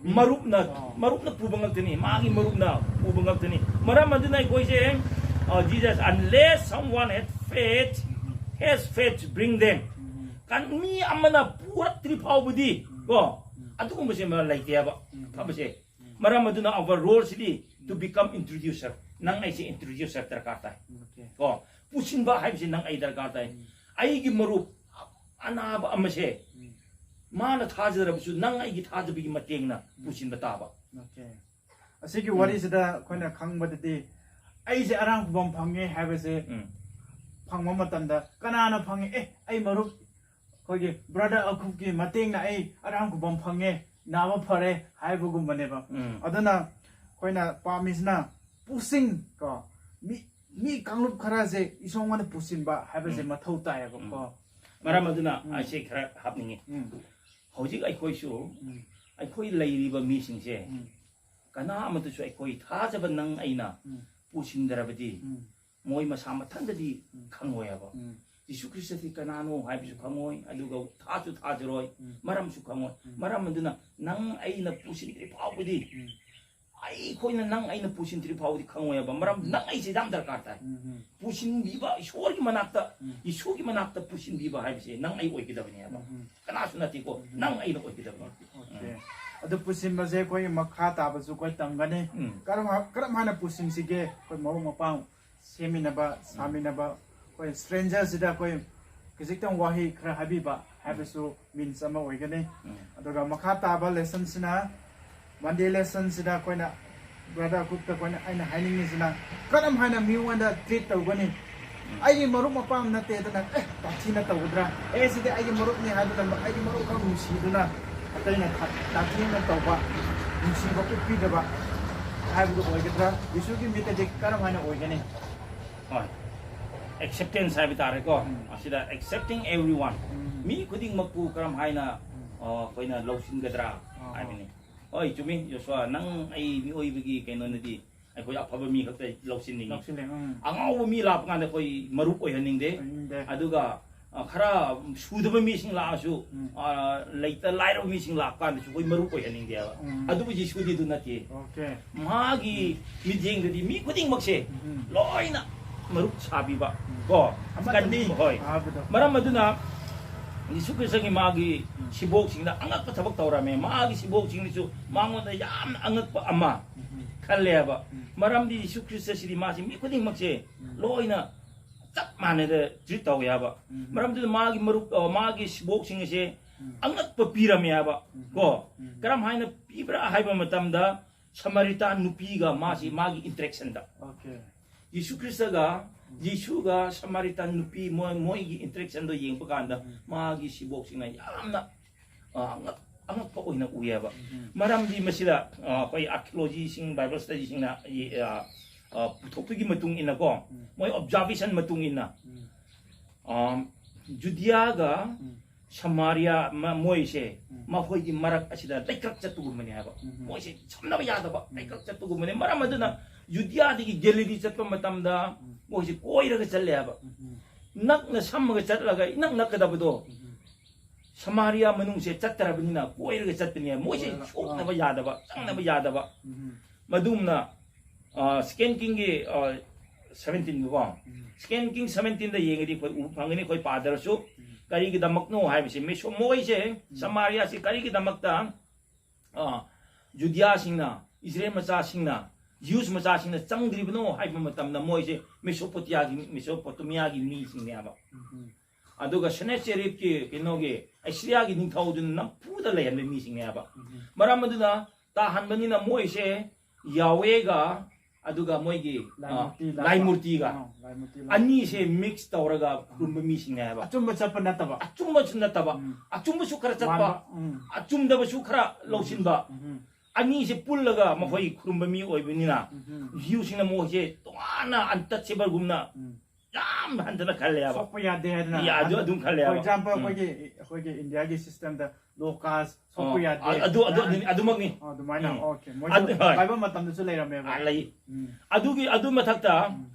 ꯃꯔꯨꯞꯅ, ꯑꯣ꯫ ꯃꯔꯨꯞꯅ ꯄꯨꯕ ꯉꯥꯛꯇꯅꯤ, ꯃꯥꯒꯤ ꯃꯔꯨꯞꯅ ꯄꯨꯕ ꯉꯥꯛꯇꯅꯤ꯫ ꯃꯔꯝ ꯑꯗꯨꯅ ꯑꯩꯈꯣꯏꯁꯦ, ꯑ, Jesus, unless someone had faith, um. Has faith to bring them. ꯎꯝ꯫ ꯀꯟ-, ꯃꯤ ꯑꯃꯅ ꯄꯨꯔꯛꯇ꯭ꯔꯤ ꯐꯥꯎꯕꯗꯤ, ꯎꯝ꯫ ꯀꯣ, ꯎꯝ꯫ ꯑꯗꯨꯒꯨꯝꯕꯁꯦ ꯃꯔꯝ ꯂꯩꯇꯦꯕ, ꯎꯝ꯫ ꯐꯕꯁꯦ꯫ ꯎꯝ꯫ ꯃꯔꯝ ꯑꯗꯨꯅ our role CD to um. Become introducer. ꯅꯪ ꯑꯩꯁꯦ introducer ꯗꯔꯀꯥꯔ ꯇꯥꯏ꯫ Okay꯫ ꯀꯣ, ꯄꯨꯁꯤꯟꯕ ꯍꯥꯏꯕꯁꯤ ꯅꯪ ꯑꯩ ꯗꯔꯀꯥꯔ ꯇꯥꯏ꯫ ꯎꯝ꯫ ꯑꯩꯒꯤ ꯃꯔꯨꯞ ꯑꯅꯥꯕ ꯑꯃꯁꯦ ꯎꯝ꯫ ꯃꯥꯅ ꯊꯥꯖꯗ꯭ꯔꯕꯁꯨ ꯅꯪ ꯑꯩꯒꯤ ꯊꯥꯖꯕꯒꯤ ꯃꯇꯦꯡꯅ ꯎꯝ꯫ ꯄꯨꯁꯤꯟꯕ ꯇꯥꯕ꯫ Okay꯫ ꯑꯁꯤꯒꯤ ꯎꯝ꯫ ꯋꯥꯔꯤꯁꯤꯗ ꯑꯩꯈꯣꯏꯅ ꯈꯪꯕꯗꯗꯤ ꯑꯩꯁꯦ ꯑꯔꯥꯝ ꯈꯨꯕꯝ ꯐꯪꯉꯦ ꯍꯥꯏꯕꯁꯦ ꯎꯝ꯫ ꯐꯪꯕ ꯃꯇꯝꯗ ꯀꯅꯥꯅ ꯐꯪꯉꯦ? ꯑꯦ, ꯑꯩ ꯃꯔꯨꯞ ꯑꯩꯈꯣꯏꯒꯤ brother ꯑꯀꯨꯞꯀꯤ ꯃꯇꯦꯡꯅ ꯑꯩ ꯑꯔꯥꯝ ꯈꯨꯕꯝ ꯐꯪꯉꯦ, ꯅꯥꯕ ꯐꯔꯦ ꯍꯥꯏꯕꯒꯨꯝꯕꯅꯦꯕ꯫ ꯎꯝ꯫ ꯑꯗꯨꯅ ꯑꯩꯈꯣꯏꯅ ꯄꯥꯝꯃꯤꯁꯤꯅ ꯄꯨꯁꯤꯡ ꯀꯣ, ꯃꯤ, ꯃꯤ ꯀꯥꯡꯂꯨꯞ ꯈꯔꯁꯦ ꯏꯁꯣꯔ ꯃꯉꯣꯟꯗ ꯄꯨꯁꯤꯟꯕ ꯍꯥꯏꯕꯁꯦ ꯎꯝ꯫ ꯃꯊꯧ ꯇꯥꯏꯌꯦꯕꯀꯣ꯫ ꯎꯝ꯫ ꯃꯔꯝ ꯑꯗꯨꯅ ꯎꯝ꯫ ꯑꯩꯁꯦ ꯈꯔ ꯍꯥꯞꯅꯤꯡꯉꯤ꯫ ꯎꯝ꯫ ꯍꯧꯖꯤꯛ ꯑꯩꯈꯣꯏꯁꯨ ꯎꯝ꯫ ꯑꯩꯈꯣꯏ ꯂꯩꯔꯤꯕ ꯃꯤꯁꯤꯡꯁꯦ ꯎꯝ꯫ ꯀꯅꯥ ꯑꯃꯠꯇꯁꯨ ꯑꯩꯈꯣꯏ ꯊꯥꯖꯕ ꯅꯪ ꯑꯩꯅ ꯎꯝ꯫ ꯄꯨꯁꯤꯟꯗ꯭ꯔꯕꯗꯤ ꯎꯝ꯫ ꯃꯣꯏ ꯃꯁꯥ ꯃꯊꯟꯇꯗꯤ ꯎꯝ꯫ ꯈꯪꯉꯣꯏ ꯍꯥꯏꯕ꯫ ꯎꯝ꯫ ꯖꯤꯁꯨ ꯈ꯭ꯔꯤꯁꯇꯗꯤ ꯀꯅꯥꯅꯣ ꯍꯥꯏꯕꯁꯨ ꯈꯪꯉꯣꯏ, ꯑꯗꯨꯒ ꯊꯥꯁꯨ ꯊꯥꯖꯔꯣꯏ, ꯎꯝ꯫ ꯃꯔꯝꯁꯨ ꯈꯪꯉꯣꯏ꯫ ꯎꯝ꯫ ꯃꯔꯝ ꯑꯗꯨꯅ ꯅꯪ ꯑꯩꯅ ꯄꯨꯁꯤꯟꯗ꯭ꯔꯤ ꯐꯥꯎꯕꯗꯤ ꯎꯝ꯫ ꯑꯩꯈꯣꯏꯅ ꯅꯪ ꯑꯩꯅ ꯄꯨꯁꯤꯟꯗ꯭ꯔꯤ ꯐꯥꯎꯕꯗꯤ ꯈꯪꯉꯣꯏ ꯍꯥꯏꯕ꯫ ꯃꯔꯝ ꯎꯝ꯫ ꯅꯪ ꯑꯩꯁꯦ ꯌꯥꯝ ꯗꯔꯀꯥꯔ ꯇꯥꯏ꯫ ꯎꯝ, ꯎꯝ꯫ ꯄꯨꯁꯤꯟꯕꯤꯕ ꯏꯁꯣꯔꯒꯤ ꯃꯅꯥꯛꯇ, ꯎꯝ꯫ ꯏꯁꯣꯔꯒꯤ ꯃꯅꯥꯛꯇ ꯄꯨꯁꯤꯟꯕꯤꯕ ꯍꯥꯏꯕꯁꯦ ꯅꯪ ꯑꯩ ꯑꯣꯏꯒꯗꯕꯅꯦ ꯍꯥꯏꯕ꯫ ꯎꯝ, ꯎꯝ꯫ ꯀꯅꯥꯁꯨ ꯅꯠꯇꯦꯀꯣ, ꯎꯝ꯫ ꯅꯪ ꯑꯩꯅ ꯑꯣꯏꯒꯗꯕꯅꯦ꯫ ꯑꯣꯀꯦ꯫ ꯎꯝ꯫ ꯑꯗꯨ ꯄꯨꯁꯤꯟꯕꯁꯦ ꯑꯩꯈꯣꯏ ꯃꯈꯥ ꯇꯥꯕꯁꯨ ꯑꯩꯈꯣꯏ ꯇꯝꯒꯅꯤ꯫ ꯎꯝ꯫ ꯀꯔꯝ ꯍꯥ-, ꯀꯔꯝ ꯍꯥꯏꯅ ꯄꯨꯁꯤꯟꯁꯤꯒꯦ? ꯑꯩꯈꯣꯏ ꯃꯔꯨꯞ ꯃꯄꯥꯡ ꯁꯦꯝꯃꯤꯟꯅꯕ, ꯎꯝ꯫ ꯁꯥꯃꯤꯟꯅꯕ, ꯑꯩꯈꯣꯏ stranger ꯁꯤꯗ ꯑꯩꯈꯣꯏ ꯈꯖꯤꯛꯇꯪ ꯋꯥꯍꯩ ꯈꯔ ꯍꯥꯏꯕꯤꯕ ꯍꯥꯏꯕꯁꯨ means ꯑꯃ ꯑꯣꯏꯒꯅꯤ꯫ ꯎꯝ꯫ ꯑꯗꯨꯒ ꯃꯈꯥ ꯇꯥꯕ lesson ꯁꯤꯅ, Monday lesson ꯁꯤꯗ ꯑꯩꯈꯣꯏꯅ brother ꯀꯨꯛꯇ ꯑꯩꯈꯣꯏꯅ, ꯑꯩꯅ ꯍꯥꯏꯅꯤꯡꯉꯤꯁꯤꯅ, ꯀꯔꯝ ꯍꯥꯏꯅ ꯃꯤꯉꯣꯟꯗ treat ꯇꯧꯒꯅꯤ? ꯎꯝ꯫ ꯑꯩꯒꯤ ꯃꯔꯨꯞ ꯃꯄꯥꯡ ꯅꯠꯇꯦ ꯑꯗꯨꯅ, "ꯑꯦ, ꯇꯥꯊꯤꯅ ꯇꯧꯒꯗ꯭ꯔꯥ? ꯑꯦ, ꯁꯤꯗꯤ ꯑꯩꯒꯤ ꯃꯔꯨꯞꯅꯤ" ꯍꯥꯏꯗꯨꯅ ꯑꯩꯒꯤ ꯃꯔꯨꯞ ꯈꯛ ꯅꯨꯡꯁꯤꯗꯨꯅ ꯑꯇꯩꯅ ꯊ-, ꯇꯥꯊꯤꯅ ꯇꯧꯕ, ꯅꯨꯡꯁꯤꯕ ꯎꯠꯄꯤꯗꯕ ꯍꯥꯏꯕꯗꯨ ꯑꯣꯏꯒꯗ꯭ꯔꯥ? ꯖꯤꯁꯨꯒꯤ ꯃꯤꯠꯇꯗꯤ ꯀꯔꯝ ꯍꯥꯏꯅ ꯑꯣꯏꯒꯅꯤ? ꯍꯣꯏ꯫ Acceptance ꯍꯥꯏꯕ ꯇꯥꯔꯦꯀꯣ꯫ ꯎꯝ꯫ ꯑꯁꯤꯗ accepting everyone꯫ ꯎꯝ꯫ ꯃꯤ ꯈꯨꯗꯤꯡꯃꯛꯄꯨ ꯀꯔꯝ ꯍꯥꯏꯅ, ꯎꯝ꯫ ꯑ, ꯑꯩꯈꯣꯏꯅ ꯂꯧꯁꯤꯟꯒꯗ꯭ꯔꯥ ꯑꯍꯣ꯫ ꯍꯥꯏꯕꯅꯤ꯫ ꯍꯣꯏ, ꯆꯨꯝꯃꯤ, ꯖꯣꯁꯨꯋꯥ, ꯅꯪ ꯑꯩ ꯃꯤꯑꯣꯏꯕꯒꯤ ꯀꯩꯅꯣꯅꯗꯤ ꯑꯩꯈꯣꯏ ꯑꯐꯕ ꯃꯤ ꯈꯛꯇ ꯂꯧꯁꯤꯟꯅꯤꯡꯉꯤ꯫ ꯂꯧꯁꯤꯜꯂꯦ, ꯎꯝ꯫ ꯑꯉꯥꯎꯕ ꯃꯤ ꯂꯥꯛꯄ ꯀꯥꯟꯗ ꯑꯩꯈꯣꯏ ꯃꯔꯨꯞ ꯑꯣꯏꯍꯟꯅꯤꯡꯗꯦ꯫ ꯑꯣꯏꯍꯟꯅꯤꯡꯗꯦ꯫ ꯑꯗꯨꯒ, ꯑ, ꯈꯔ ꯁꯨꯗꯕ ꯃꯤꯁꯤꯡ ꯂꯥꯛꯑꯁꯨ, ꯎꯝ꯫ ꯑ, ꯂꯩꯇ ꯂꯥꯏꯔꯕ ꯃꯤꯁꯤꯡ ꯂꯥꯛꯄ ꯀꯥꯟꯗꯁꯨ ꯑꯩꯈꯣꯏ ꯃꯔꯨꯞ ꯑꯣꯏꯍꯟꯅꯤꯡꯗꯦ ꯍꯥꯏꯕ꯫ ꯎꯝ꯫ ꯑꯗꯨꯕꯨ ꯖꯤꯁꯨꯗꯤ ꯑꯗꯨ ꯅꯠꯇꯦ꯫ ꯑꯣꯀꯦ꯫ ꯃꯥꯒꯤ ꯎꯝ꯫ ꯃꯤꯠꯌꯦꯡꯗꯗꯤ ꯃꯤ ꯈꯨꯗꯤꯡꯃꯛꯁꯦ ꯎꯝ꯫ ꯂꯣꯏꯅ ꯃꯔꯨꯞ ꯁꯥꯕꯤꯕ ꯎꯝ꯫ ꯀꯣ, ꯑꯃꯠꯇꯅꯤ ꯀꯟꯕꯤꯕ, ꯍꯣꯏ꯫ ꯍꯥꯏꯕꯗꯣ꯫ ꯃꯔꯝ ꯑꯗꯨꯅ ꯖꯤꯁꯨ ꯈ꯭ꯔꯤꯁꯇꯒꯤ ꯃꯥꯒꯤ ꯎꯝ꯫ ꯁꯤꯕꯣꯛꯁꯤꯡꯗ ꯑꯉꯛꯄ ꯊꯕꯛ ꯇꯧꯔꯝꯃꯦ꯫ ꯃꯥꯒꯤ ꯁꯤꯕꯣꯛꯁꯤꯡꯗꯁꯨ ꯃꯉꯣꯟꯗ ꯌꯥꯝꯅ ꯑꯉꯛꯄ ꯑꯃ ꯎꯝ꯫ ꯈꯜꯂꯦ ꯍꯥꯏꯕ꯫ ꯎꯝ꯫ ꯃꯔꯝꯗꯤ ꯖꯤꯁꯨ ꯈ꯭ꯔꯤꯁꯇꯁꯤꯗꯤ ꯃꯥꯁꯤ ꯃꯤ ꯈꯨꯗꯤꯡꯃꯛꯁꯦ ꯎꯝ꯫ ꯂꯣꯏꯅ ꯆꯞ ꯃꯥꯟꯅꯅ treat ꯇꯧꯋꯦ ꯍꯥꯏꯕ꯫ ꯎꯝ꯫ ꯃꯔꯝꯗꯨꯅ ꯃꯥꯒꯤ ꯃꯔꯨꯞ, ꯑ, ꯃꯥꯒꯤ ꯁꯤꯕꯣꯛꯁꯤꯡ ꯑꯁꯦ ꯎꯝ꯫ ꯑꯉꯛꯄ ꯄꯤꯔꯝꯃꯦ ꯍꯥꯏꯕ꯫ ꯎꯝ꯫ ꯀꯣ? ꯎꯝ꯫ ꯀꯔꯝ ꯍꯥꯏꯅ ꯄꯤꯕ꯭ꯔꯥ ꯍꯥꯏꯕ ꯃꯇꯝꯗ ꯁꯃꯥꯔꯤꯇꯥꯟ ꯅꯨꯄꯤꯒ ꯃꯥꯁꯤ ꯎꯝ꯫ ꯃꯥꯒꯤ interaction ꯗ꯫ ꯑꯣꯀꯦ꯫ ꯖꯤꯁꯨ ꯈ꯭ꯔꯤꯁꯇꯒ, ꯎꯝ꯫ ꯖꯤꯁꯨꯒ ꯁꯃꯥꯔꯤꯇꯥꯟ ꯅꯨꯄꯤ ꯃꯣꯏ, ꯃꯣꯏꯒꯤ interaction ꯗꯣ ꯌꯦꯡꯕ ꯀꯥꯟꯗ ꯎꯝ꯫ ꯃꯥꯒꯤ ꯁꯤꯕꯣꯛꯁꯤꯡꯅ ꯌꯥꯝꯅ, ꯑ, ꯉꯛ-, ꯑꯉꯛꯄ ꯑꯣꯏꯅ ꯎꯏꯌꯦꯕ꯫ ꯃꯔꯝꯗꯤ ꯃꯁꯤꯗ ꯑ, ꯑꯩꯈꯣꯏ ꯑꯥꯔꯀꯤꯑꯣꯂꯣꯖꯤꯁꯤꯡ, ꯕꯥꯏꯕꯜ ꯁ꯭ꯇꯗꯤꯁꯤꯡꯅ ꯑ, ꯑ, ꯄꯨꯊꯣꯛꯄꯒꯤ ꯃꯇꯨꯡ ꯏꯟꯅꯀꯣ, ꯃꯣꯏ ꯑꯣꯕꯖꯥꯔꯕꯦꯁꯟ ꯃꯇꯨꯡ ꯏꯟꯅ ꯑ, ꯖꯨꯗꯤꯌꯥꯒ ꯁꯃꯥꯔꯤꯌꯥ ꯃ- ꯃꯣꯏꯁꯦ ꯃꯈꯣꯏꯒꯤ ꯃꯔꯛ ꯑꯁꯤꯗ ꯂꯩꯀ꯭ꯔꯛ ꯆꯠꯄꯒꯨꯝꯕꯅꯦ ꯍꯥꯏꯕ꯫ ꯃꯣꯏꯁꯦ ꯁꯝꯅꯕ ꯌꯥꯗꯕ ꯂꯩꯀ꯭ꯔꯛ ꯆꯠꯄꯒꯨꯝꯕꯅꯦ꯫ ꯃꯔꯝ ꯑꯗꯨꯅ ꯖꯨꯗꯤꯌꯥꯗꯒꯤ ꯒꯦꯂꯤꯂꯤ ꯆꯠꯄ ꯃꯇꯝꯗ ꯃꯣꯏꯁꯦ ꯀꯣꯏꯔꯒ ꯆꯠꯂꯦ ꯍꯥꯏꯕ꯫ ꯅꯛꯅ ꯁꯝꯃꯒ ꯆꯠꯂꯒ ꯏꯅꯛ ꯅꯛꯀꯗꯕꯗꯣ ꯁꯃꯥꯔꯤꯌꯥ ꯃꯅꯨꯡꯁꯦ ꯆꯠꯇ꯭ꯔꯕꯅꯤꯅ ꯀꯣꯏꯔꯒ ꯆꯠꯄꯅꯦ꯫ ꯃꯣꯏꯁꯦ ꯀꯣꯏꯔꯒ, ꯁꯣꯛꯅꯕ ꯑꯥ꯫ ꯌꯥꯗꯕ, ꯆꯪꯅꯕ ꯌꯥꯗꯕ꯫ ꯃꯗꯨꯝꯅ ꯁꯦꯀꯦꯟ ꯀꯤꯡꯒꯤ ꯁꯚꯦꯟꯇꯤꯟꯒꯀꯣ, ꯁꯦꯀꯦꯟ ꯀꯤꯡ ꯁꯚꯦꯟꯇꯤꯟꯗ ꯌꯦꯡꯉꯗꯤ ꯑꯩꯈꯣꯏ ꯎꯕ ꯐꯪꯒꯅꯤ, ꯑꯩꯈꯣꯏ ꯄꯥꯗ꯭ꯔꯁꯨ꯫ ꯀꯔꯤꯒꯤꯗꯃꯛꯅꯣ ꯍꯥꯏꯕꯁꯦ, ꯃꯦꯁꯣ ꯃꯣꯏꯁꯦ ꯁꯃꯥꯔꯤꯌꯥꯁꯤ ꯀꯔꯤꯒꯤꯗꯃꯛꯇ ꯑ, ꯖꯨꯗꯤꯌꯥꯁꯤꯡꯅ, ꯏꯁꯔꯦꯜ ꯃꯆꯥꯁꯤꯡꯅ, ꯖ꯭ꯌꯨꯁ ꯃꯆꯥꯁꯤꯡꯅ ꯆꯪꯗ꯭ꯔꯤꯕꯅꯣ ꯍꯥꯏꯕ ꯃꯇꯝꯗ ꯃꯣꯏꯁꯦ ꯃꯦꯁꯣꯄꯣꯇꯤꯌꯥꯒꯤ, ꯃꯦꯁꯣꯄꯣꯇꯦꯃꯤꯌꯥꯒꯤ ꯃꯤꯁꯤꯡꯅꯦꯕ꯫ ꯑꯗꯨꯒ ꯁꯦꯅꯦꯆꯦꯔꯤꯕꯀꯤ ꯀꯩꯅꯣꯒꯤ ꯑꯁꯤꯔꯤꯌꯥꯒꯤ ꯅꯤꯡꯊꯧꯗꯨꯅ ꯅꯝꯐꯨꯗ ꯂꯩꯍꯟꯕ ꯃꯤꯁꯤꯡꯅꯦꯕ꯫ ꯃꯔꯝ ꯑꯗꯨꯅ ꯇꯥꯍꯟꯕꯅꯤꯅ ꯃꯣꯏꯁꯦ ꯌꯥꯋꯦꯒ ꯑꯗꯨꯒ ꯃꯣꯏꯒꯤ ꯑ, ꯂꯥꯏꯃꯨꯔꯇꯤ ꯂꯥꯠꯄ꯫ ꯂꯥꯏꯃꯨꯔꯇꯤꯒ ꯑ, ꯂꯥꯏꯃꯨꯔꯇꯤ ꯂꯥꯠꯄ꯫ ꯑꯅꯤꯁꯦ ꯃꯤꯛꯁ ꯇꯧꯔꯒ ꯈꯨꯔꯨꯝꯕ ꯃꯤꯁꯤꯡꯅꯦ ꯍꯥꯏꯕ꯫ ꯑꯆꯨꯝꯕ ꯆꯠꯄ ꯅꯠꯇꯕ꯫ ꯑꯆꯨꯝꯕꯁꯨ ꯅꯠꯇꯕ, ꯎꯝ꯫ ꯑꯆꯨꯝꯕꯁꯨ ꯈꯔ ꯆꯠꯄ, ꯃꯥꯟꯕ, ꯎꯝ꯫ ꯑꯆꯨꯝꯗꯕꯁꯨ ꯈꯔ ꯎꯝ꯫ ꯂꯧꯁꯤꯟꯕ꯫ ꯎꯝ꯫ ꯑꯅꯤꯁꯦ ꯄꯨꯜꯂꯒ ꯃꯈꯣꯏ ꯈꯨꯔꯨꯝꯕ ꯃꯤ ꯑꯣꯏꯕꯅꯤꯅ ꯎꯝ꯫ ꯖ꯭ꯌꯨꯁꯤꯡꯅ ꯃꯣꯏꯁꯦ ꯇꯣꯉꯥꯟꯅ ꯑꯟꯇꯆꯦꯕꯜꯒꯨꯝꯅ ꯎꯝ꯫ ꯌꯥꯝ ꯍꯟꯊꯅ ꯈꯜꯂꯦ ꯍꯥꯏꯕ꯫ ꯁꯣꯛꯄ ꯌꯥꯗꯦ ꯍꯥꯏꯗꯅ ꯌꯥ, ꯑꯗꯨ ꯑꯍꯟ-, ꯑꯗꯨꯝ ꯈꯜꯂꯦ for ꯍꯥꯏꯕ꯫ Example, ꯎꯝ꯫ ꯑꯩꯈꯣꯏꯒꯤ, ꯑꯩꯈꯣꯏꯒꯤ ꯏꯟꯗꯤꯌꯥꯒꯤ ꯁꯤꯁꯇꯦꯝꯗ ꯂꯣ ꯀꯥꯁ, ꯁꯣꯛꯄ ꯑꯣ, ꯌꯥꯗꯦ꯫ ꯑ-, ꯑꯗꯨ, ꯑꯗꯨ, ꯑꯗꯨ, ꯑꯗꯨꯃꯛꯅꯤ꯫ ꯑꯣ, ꯑꯗꯨꯃꯥꯏꯅ, ꯎꯝ꯫ ꯑꯣꯀꯦ꯫ ꯃꯣꯏꯁꯨ ꯑꯗꯨ, ꯍꯣꯏ꯫ ꯕꯥꯏꯕꯜ ꯃꯇꯝꯗꯁꯨ ꯂꯩꯔꯝꯃꯦꯕ꯫ ꯑꯥ, ꯂꯩ꯫ ꯎꯝ꯫ ꯑꯗꯨꯒꯤ, ꯑꯗꯨ ꯃꯊꯛꯇ ꯎꯝ꯫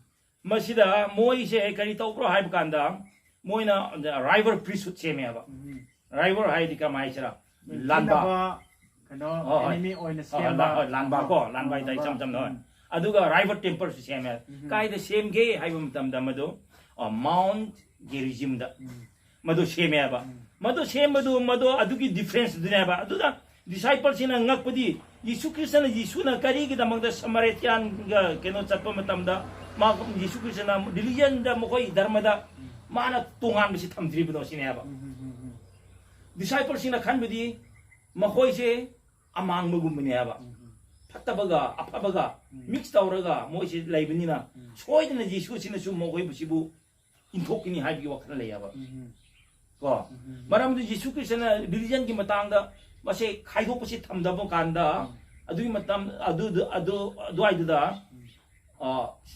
ꯃꯁꯤꯗ ꯃꯣꯏꯁꯦ ꯀꯔꯤ ꯇꯧꯕ꯭ꯔꯣ ꯍꯥꯏꯕ ꯀꯥꯟꯗ, ꯃꯣꯏꯅ ꯔꯥꯏꯕꯔ ꯄ꯭ꯔꯤꯁꯨꯠ ꯁꯦꯝꯃꯦꯕ꯫ ꯎꯝ꯫ ꯔꯥꯏꯕꯔ ꯍꯥꯏꯗꯤ ꯀꯃꯥꯏ ꯍꯥꯏꯁꯤꯔꯥ? ꯂꯥꯟꯕ꯫ ꯊꯤꯅꯕ, ꯀꯩꯅꯣ, ꯍꯣꯏ, ꯍꯣꯏ꯫ Enemy ꯑꯣꯏꯅ ꯍꯣꯏ, ꯍꯣꯏ, ꯁꯦꯝꯕ꯫ ꯂꯥ-, ꯍꯣꯏ, ꯂꯥꯟꯕ ꯀꯣ, ꯑꯣ, ꯂꯥꯟꯕ ꯍꯥꯏꯇꯥꯔꯦ, ꯂꯥꯟꯕ꯫ ꯏꯆꯝ ꯆꯝꯅ, ꯍꯣꯏ꯫ ꯎꯝ꯫ ꯑꯗꯨꯒ ꯔꯥꯏꯕꯔ ꯇꯦꯝꯄꯜꯁꯨ ꯁꯦꯝꯃꯦ꯫ ꯎꯝ꯫ ꯀꯥꯏꯗ ꯁꯦꯝꯒꯦ ꯍꯥꯏꯕ ꯃꯇꯝꯗ ꯃꯗꯨ, ꯑ, ꯃꯥꯎꯟꯠ ꯒꯦꯔꯤꯖꯤꯝꯗ ꯎꯝ꯫ ꯃꯗꯨ ꯁꯦꯝꯃꯦꯕ꯫ ꯎꯝ꯫ ꯃꯗꯨ ꯁꯦꯝꯕꯗꯨ, ꯃꯗꯨ ꯑꯗꯨꯒꯤ ꯗꯤꯐ꯭ꯔꯦꯟꯁꯇꯨꯅꯦꯕ꯫ ꯑꯗꯨꯗ ꯗꯤꯁꯥꯏꯄꯜꯁꯤꯡꯅ ꯉꯛꯄꯗꯤ, ꯌꯤꯁꯨ ꯈ꯭ꯔꯤꯁꯇꯅ, ꯌꯤꯁꯨꯅ ꯀꯔꯤꯒꯤꯗꯃꯛꯇ ꯁꯃꯥꯔꯤꯇꯤꯌꯥꯟꯒ ꯀꯩꯅꯣ ꯆꯠꯄ ꯃꯇꯝꯗ, ꯃꯥ, ꯌꯤꯁꯨ ꯈ꯭ꯔꯤꯁꯇꯅ ꯔꯤꯂꯤꯖꯟꯗ, ꯃꯈꯣꯏ ꯙꯔꯃꯗ ꯎꯝ꯫ ꯃꯥꯅ ꯇꯣꯉꯥꯟꯕꯁꯤ ꯊꯝꯗ꯭ꯔꯤꯕꯅꯣ ꯁꯤꯅꯦꯕ꯫ ꯎꯝ, ꯎꯝ, ꯎꯝ, ꯎꯝ꯫ ꯗꯤꯁꯥꯏꯄꯜꯁꯤꯡꯅ ꯈꯟꯕꯗꯤ ꯃꯈꯣꯏꯁꯦ ꯑꯃꯥꯡꯕꯒꯨꯝꯕꯅꯦꯕ꯫ ꯎꯝ, ꯎꯝ꯫ ꯐꯠꯇꯕꯒ ꯑꯐꯕꯒ ꯎꯝ꯫ ꯃꯤꯛꯁ ꯇꯧꯔꯒ ꯃꯣꯏꯁꯦ ꯂꯩꯕꯅꯤꯅ ꯎꯝ꯫ ꯁꯣꯏꯗꯅ ꯌꯤꯁꯨꯁꯤꯅꯁꯨ ꯃꯈꯣꯏꯕꯨꯁꯤꯕꯨ ꯏꯟꯊꯣꯛꯀꯅꯤ ꯍꯥꯏꯕꯒꯤ ꯋꯥꯈꯜ ꯂꯩꯌꯦꯕ꯫ ꯎꯝ, ꯎꯝ꯫ ꯀꯣ, ꯃꯔꯝꯗꯤ ꯖꯤꯁꯨ ꯈ꯭ꯔꯤꯁꯇꯅ ꯔꯤꯂꯤꯖꯟꯒꯤ ꯃꯇꯥꯡꯗ ꯃꯁꯦ ꯈꯥꯏꯗꯣꯛꯄꯁꯤ ꯊꯝꯗꯕ ꯀꯥꯟꯗ, ꯑꯗꯨꯒꯤ ꯃꯇꯝ ꯑꯗꯨ ꯑꯗꯨ ꯑꯗꯨꯋꯥꯏꯗꯨꯗ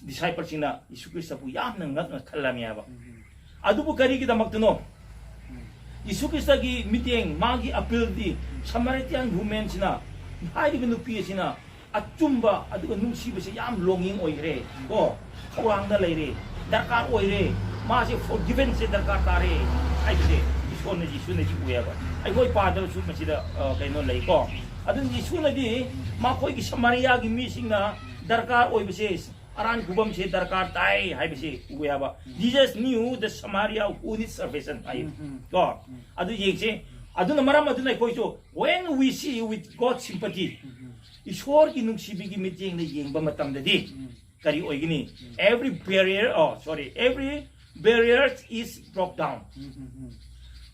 ꯗꯤꯁꯥꯏꯄꯜꯁꯤꯡꯅ ꯌꯤꯁꯨ ꯈ꯭ꯔꯤꯁꯇꯕꯨ ꯌꯥꯝꯅ ꯉꯛꯅ ꯈꯜꯂꯝꯃꯦꯕ꯫ ꯑꯗꯨꯕꯨ ꯀꯔꯤꯒꯤꯗꯃꯛꯇꯅꯣ? ꯌꯤꯁꯨ ꯈ꯭ꯔꯤꯁꯇꯒꯤ ꯃꯤꯠꯌꯦꯡ, ꯃꯥꯒꯤ ꯑꯄꯤꯜꯗꯤ, ꯁꯃꯥꯔꯤꯇꯤꯌꯥꯟ ꯋꯨꯃꯦꯟꯁꯤꯅ, ꯍꯥꯏꯔꯤꯕ ꯅꯨꯄꯤ ꯑꯁꯤꯅ ꯑꯆꯨꯝꯕ ꯑꯗꯨꯒ ꯅꯨꯡꯁꯤꯕꯁꯦ ꯌꯥꯝ ꯂꯣꯡꯒꯤꯡ ꯑꯣꯏꯈ꯭ꯔꯦ ꯀꯣ, ꯈꯧꯔꯥꯡꯗ ꯂꯩꯔꯦ, ꯗꯔꯀꯥꯔ ꯑꯣꯏꯔꯦ, ꯃꯥꯁꯦ ꯐꯣꯔꯒꯤꯚꯦꯟꯁꯁꯦ ꯗꯔꯀꯥꯔ ꯇꯥꯔꯦ ꯍꯥꯏꯕꯁꯦ ꯏꯁꯣꯔꯅ, ꯌꯤꯁꯨꯅꯗꯤ ꯎꯏꯌꯦꯕ꯫ ꯑꯩꯈꯣꯏ ꯄꯥꯗꯕꯁꯨ ꯃꯁꯤꯗ ꯑ, ꯀꯩꯅꯣ ꯂꯩꯀꯣ꯫ ꯑꯗꯨꯅ ꯌꯤꯁꯨꯅꯗꯤ ꯃꯈꯣꯏꯒꯤ ꯁꯃꯥꯔꯤꯌꯥꯒꯤ ꯃꯤꯁꯤꯡꯅ ꯗꯔꯀꯥꯔ ꯑꯣꯏꯕꯁꯦ, ꯑꯔꯥꯟ ꯈꯨꯕꯝꯁꯦ ꯗꯔꯀꯥꯔ ꯇꯥꯏ ꯍꯥꯏꯕꯁꯤ ꯎꯏꯌꯦꯕ꯫ Jesus knew the Samaria who need salvation ꯍꯥꯏ ꯀꯣ꯫ ꯑꯗꯨ ꯌꯦꯡꯁꯦ꯫ ꯑꯗꯨꯅ ꯃꯔꯝ ꯑꯗꯨꯅ ꯑꯩꯈꯣꯏꯁꯨ, when we see with God sympathy, ꯏꯁꯣꯔꯒꯤ ꯅꯨꯡꯁꯤꯕꯒꯤ ꯃꯤꯠꯌꯦꯡꯗ ꯌꯦꯡꯕ ꯃꯇꯝꯗꯗꯤ ꯀꯔꯤ ꯑꯣꯏꯒꯅꯤ? Every barrier, oh sorry, every barrier is broke down.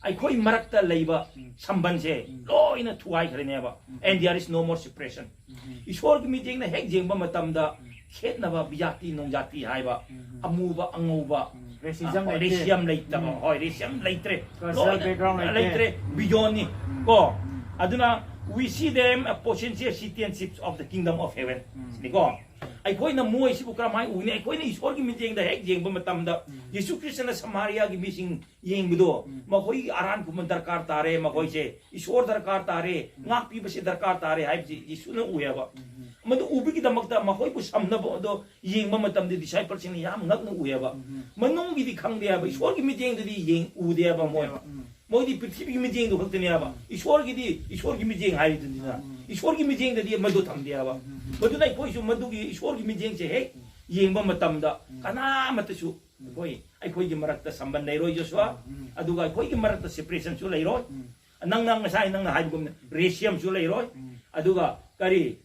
ꯑꯩꯈꯣꯏ ꯃꯔꯛꯇ ꯂꯩꯕ ꯁꯝꯕꯟꯁꯦ ꯂꯣꯏꯅ ꯊꯨꯒꯥꯏꯈ꯭ꯔꯅꯦꯕ꯫ And there is no more separation. ꯏꯁꯣꯔꯒꯤ ꯃꯤꯠꯌꯦꯡꯅ ꯍꯦꯛ ꯌꯦꯡꯕ ꯃꯇꯝꯗ ꯈꯦꯠꯅꯕ, ꯕꯤꯖꯥꯇꯤ ꯅꯣꯡꯖꯥꯇꯤ ꯍꯥꯏꯕ, ꯑꯃꯨꯕ ꯑꯉꯧꯕ, Racism ꯑ, ꯂꯩꯇꯦ꯫ Racism ꯂꯩꯇꯕ, ꯍꯣꯏ, Racism ꯂꯩꯇ꯭ꯔꯦ, Cultural ꯂꯣꯏꯅ background ꯂꯩꯇꯦ꯫ ꯂꯩꯇ꯭ꯔꯦ, beyond ꯅꯤ ꯀꯣ꯫ ꯑꯗꯨꯅ we see them as potential citizenships of the kingdom of heaven ꯁꯤꯅꯤꯀꯣ꯫ ꯑꯩꯈꯣꯏꯅ ꯃꯣꯏꯁꯤꯕꯨ ꯀꯔꯝꯍꯥꯏꯅ ꯎꯒꯅꯤ? ꯑꯩꯈꯣꯏꯅ ꯏꯁꯣꯔꯒꯤ ꯃꯤꯠꯌꯦꯡꯗ ꯍꯦꯛ ꯌꯦꯡꯕ ꯃꯇꯝꯗ, ꯌꯤꯁꯨ ꯈ꯭ꯔꯤꯁꯇꯅ ꯁꯃꯥꯔꯤꯌꯥꯒꯤ ꯃꯤꯁꯤꯡ ꯌꯦꯡꯕꯗꯣ, ꯃꯈꯣꯏꯒꯤ ꯑꯔꯥꯟ ꯈꯨꯕꯝ ꯗꯔꯀꯥꯔ ꯇꯥꯔꯦ, ꯃꯈꯣꯏꯁꯦ ꯏꯁꯣꯔ ꯗꯔꯀꯥꯔ ꯇꯥꯔꯦ, ꯉꯥꯛꯄꯤꯕꯁꯦ ꯗꯔꯀꯥꯔ ꯇꯥꯔꯦ ꯍꯥꯏꯕꯁꯤ ꯌꯤꯁꯨꯅ ꯎꯏꯌꯦꯕ꯫ ꯃꯗꯨ ꯎꯕꯒꯤꯗꯃꯛꯇ ꯃꯈꯣꯏꯕꯨ ꯁꯝꯅꯕ ꯑꯗꯣ ꯌꯦꯡꯕ ꯃꯇꯝꯗ ꯗꯤꯁꯥꯏꯄꯜꯁꯤꯡꯅ ꯌꯥꯝ ꯉꯛꯅ ꯎꯏꯌꯦꯕ꯫ ꯃꯅꯨꯡꯒꯤꯗꯤ ꯈꯪꯗꯦ ꯍꯥꯏꯕ, ꯏꯁꯣꯔꯒꯤ ꯃꯤꯠꯌꯦꯡꯗꯗꯤ ꯌꯦꯡ ꯎꯗꯦ ꯍꯥꯏꯕ ꯃꯣꯏ꯫ ꯃꯣꯏꯗꯤ ꯄ꯭ꯔꯤꯊꯤꯕꯤꯒꯤ ꯃꯤꯠꯌꯦꯡꯗꯨ ꯈꯛꯇꯅꯦ ꯍꯥꯏꯕ꯫ ꯏꯁꯣꯔꯒꯤꯗꯤ ꯏꯁꯣꯔꯒꯤ ꯃꯤꯠꯌꯦꯡ ꯍꯥꯏꯔꯤꯗꯨꯅꯤꯅ, ꯏꯁꯣꯔꯒꯤ ꯃꯤꯠꯌꯦꯡꯗꯗꯤ ꯃꯗꯨ ꯊꯝꯗꯦ ꯍꯥꯏꯕ꯫ ꯃꯗꯨꯅ ꯑꯩꯈꯣꯏꯁꯨ ꯃꯗꯨꯒꯤ ꯏꯁꯣꯔꯒꯤ ꯃꯤꯠꯌꯦꯡꯁꯦ ꯍꯦꯛ ꯌꯦꯡꯕ ꯃꯇꯝꯗ ꯀꯅꯥꯃꯠꯇꯁꯨ ꯑꯩꯈꯣꯏ, ꯑꯩꯈꯣꯏꯒꯤ ꯃꯔꯛꯇ ꯁꯝꯕꯟ ꯂꯩꯔꯣꯏ, ꯖꯣꯁꯨꯋꯥ꯫ ꯑꯗꯨꯒ ꯑꯩꯈꯣꯏꯒꯤ ꯃꯔꯛꯇ ꯁꯦꯄꯔꯦꯁꯟꯁꯨ ꯂꯩꯔꯣꯏ꯫ ꯅꯪꯅ ꯉꯁꯥꯏ ꯅꯪꯅ ꯍꯥꯏꯕꯒꯨꯝꯅ ꯔꯦꯁꯤꯌꯝꯁꯨ ꯂꯩꯔꯣꯏ꯫ ꯑꯗꯨꯒ ꯀꯔꯤ,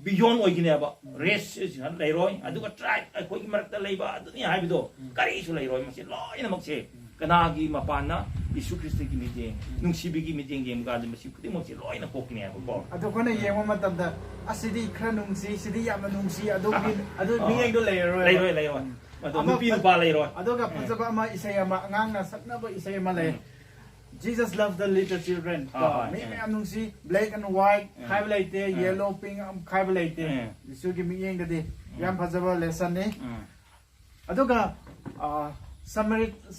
ꯕꯤꯌꯣꯟ ꯑꯣꯏꯒꯅꯦꯕ꯫ ꯔꯦꯁ ꯂꯩꯔꯣꯏ꯫ ꯑꯗꯨꯒ ꯇ꯭ꯔꯥꯏꯕ, ꯑꯩꯈꯣꯏꯒꯤ ꯃꯔꯛꯇ ꯂꯩꯕ ꯑꯗꯨꯅꯤ ꯍꯥꯏꯕꯗꯣ ꯀꯔꯤꯁꯨ ꯂꯩꯔꯣꯏ꯫ ꯃꯁꯤ ꯂꯣꯏꯅꯃꯛꯁꯦ ꯀꯅꯥꯒꯤ ꯃꯄꯥꯟꯅ? ꯌꯤꯁꯨ ꯈ꯭ꯔꯤꯁꯇꯒꯤ ꯃꯤꯠꯌꯦꯡ, ꯅꯨꯡꯁꯤꯕꯒꯤ ꯃꯤꯠꯌꯦꯡ ꯌꯦꯡꯕ ꯀꯥꯟꯗ ꯃꯁꯤ ꯈꯨꯗꯤꯡꯃꯛꯁꯦ ꯂꯣꯏꯅ ꯀꯣꯛꯀꯅꯦꯕꯀꯣ꯫ ꯑꯗꯣ ꯑꯩꯈꯣꯏꯅ ꯌꯦꯡꯕ ꯃꯇꯝꯗ, "ꯑꯁꯤꯗꯤ ꯈꯔ ꯅꯨꯡꯁꯤ, ꯁꯤꯗꯤ ꯌꯥꯝꯅ ꯅꯨꯡꯁꯤ", ꯑꯗꯨꯒꯤ ꯑꯗꯨ ꯃꯤꯠꯌꯦꯡꯗꯣ ꯂꯩꯔꯔꯣꯏ꯫ ꯂꯩꯔꯣꯏ, ꯂꯩꯔꯣꯏ꯫ ꯑꯗꯣ ꯅꯨꯄꯤ ꯅꯨꯄꯥ ꯂꯩꯔꯣꯏ꯫ ꯑꯗꯨꯒ ꯐꯖꯕ ꯑꯃ ꯏꯁꯩ ꯑꯃ ꯑꯉꯥꯡꯅ ꯁꯛꯅꯕ ꯏꯁꯩ ꯑꯃ ꯂꯩ꯫ Jesus love the little children. ꯍꯣꯏ, ꯍꯣꯏ, ꯃꯤ ꯎꯝ꯫ ꯃꯌꯥꯝ ꯅꯨꯡꯁꯤ, black and white ꯎꯝ꯫ ꯈꯥꯏꯕ ꯂꯩꯇꯦ, ꯎꯝ꯫ Yellow, pink ꯑꯃ ꯈꯥꯏꯕ ꯂꯩꯇꯦ꯫ ꯎꯝ꯫ ꯖꯤꯁꯨꯒꯤ ꯃꯤꯠꯌꯦꯡꯗꯗꯤ ꯌꯥꯝ ꯐꯖꯕ lessonꯅꯤ꯫ ꯎꯝ꯫ ꯑꯗꯨꯒ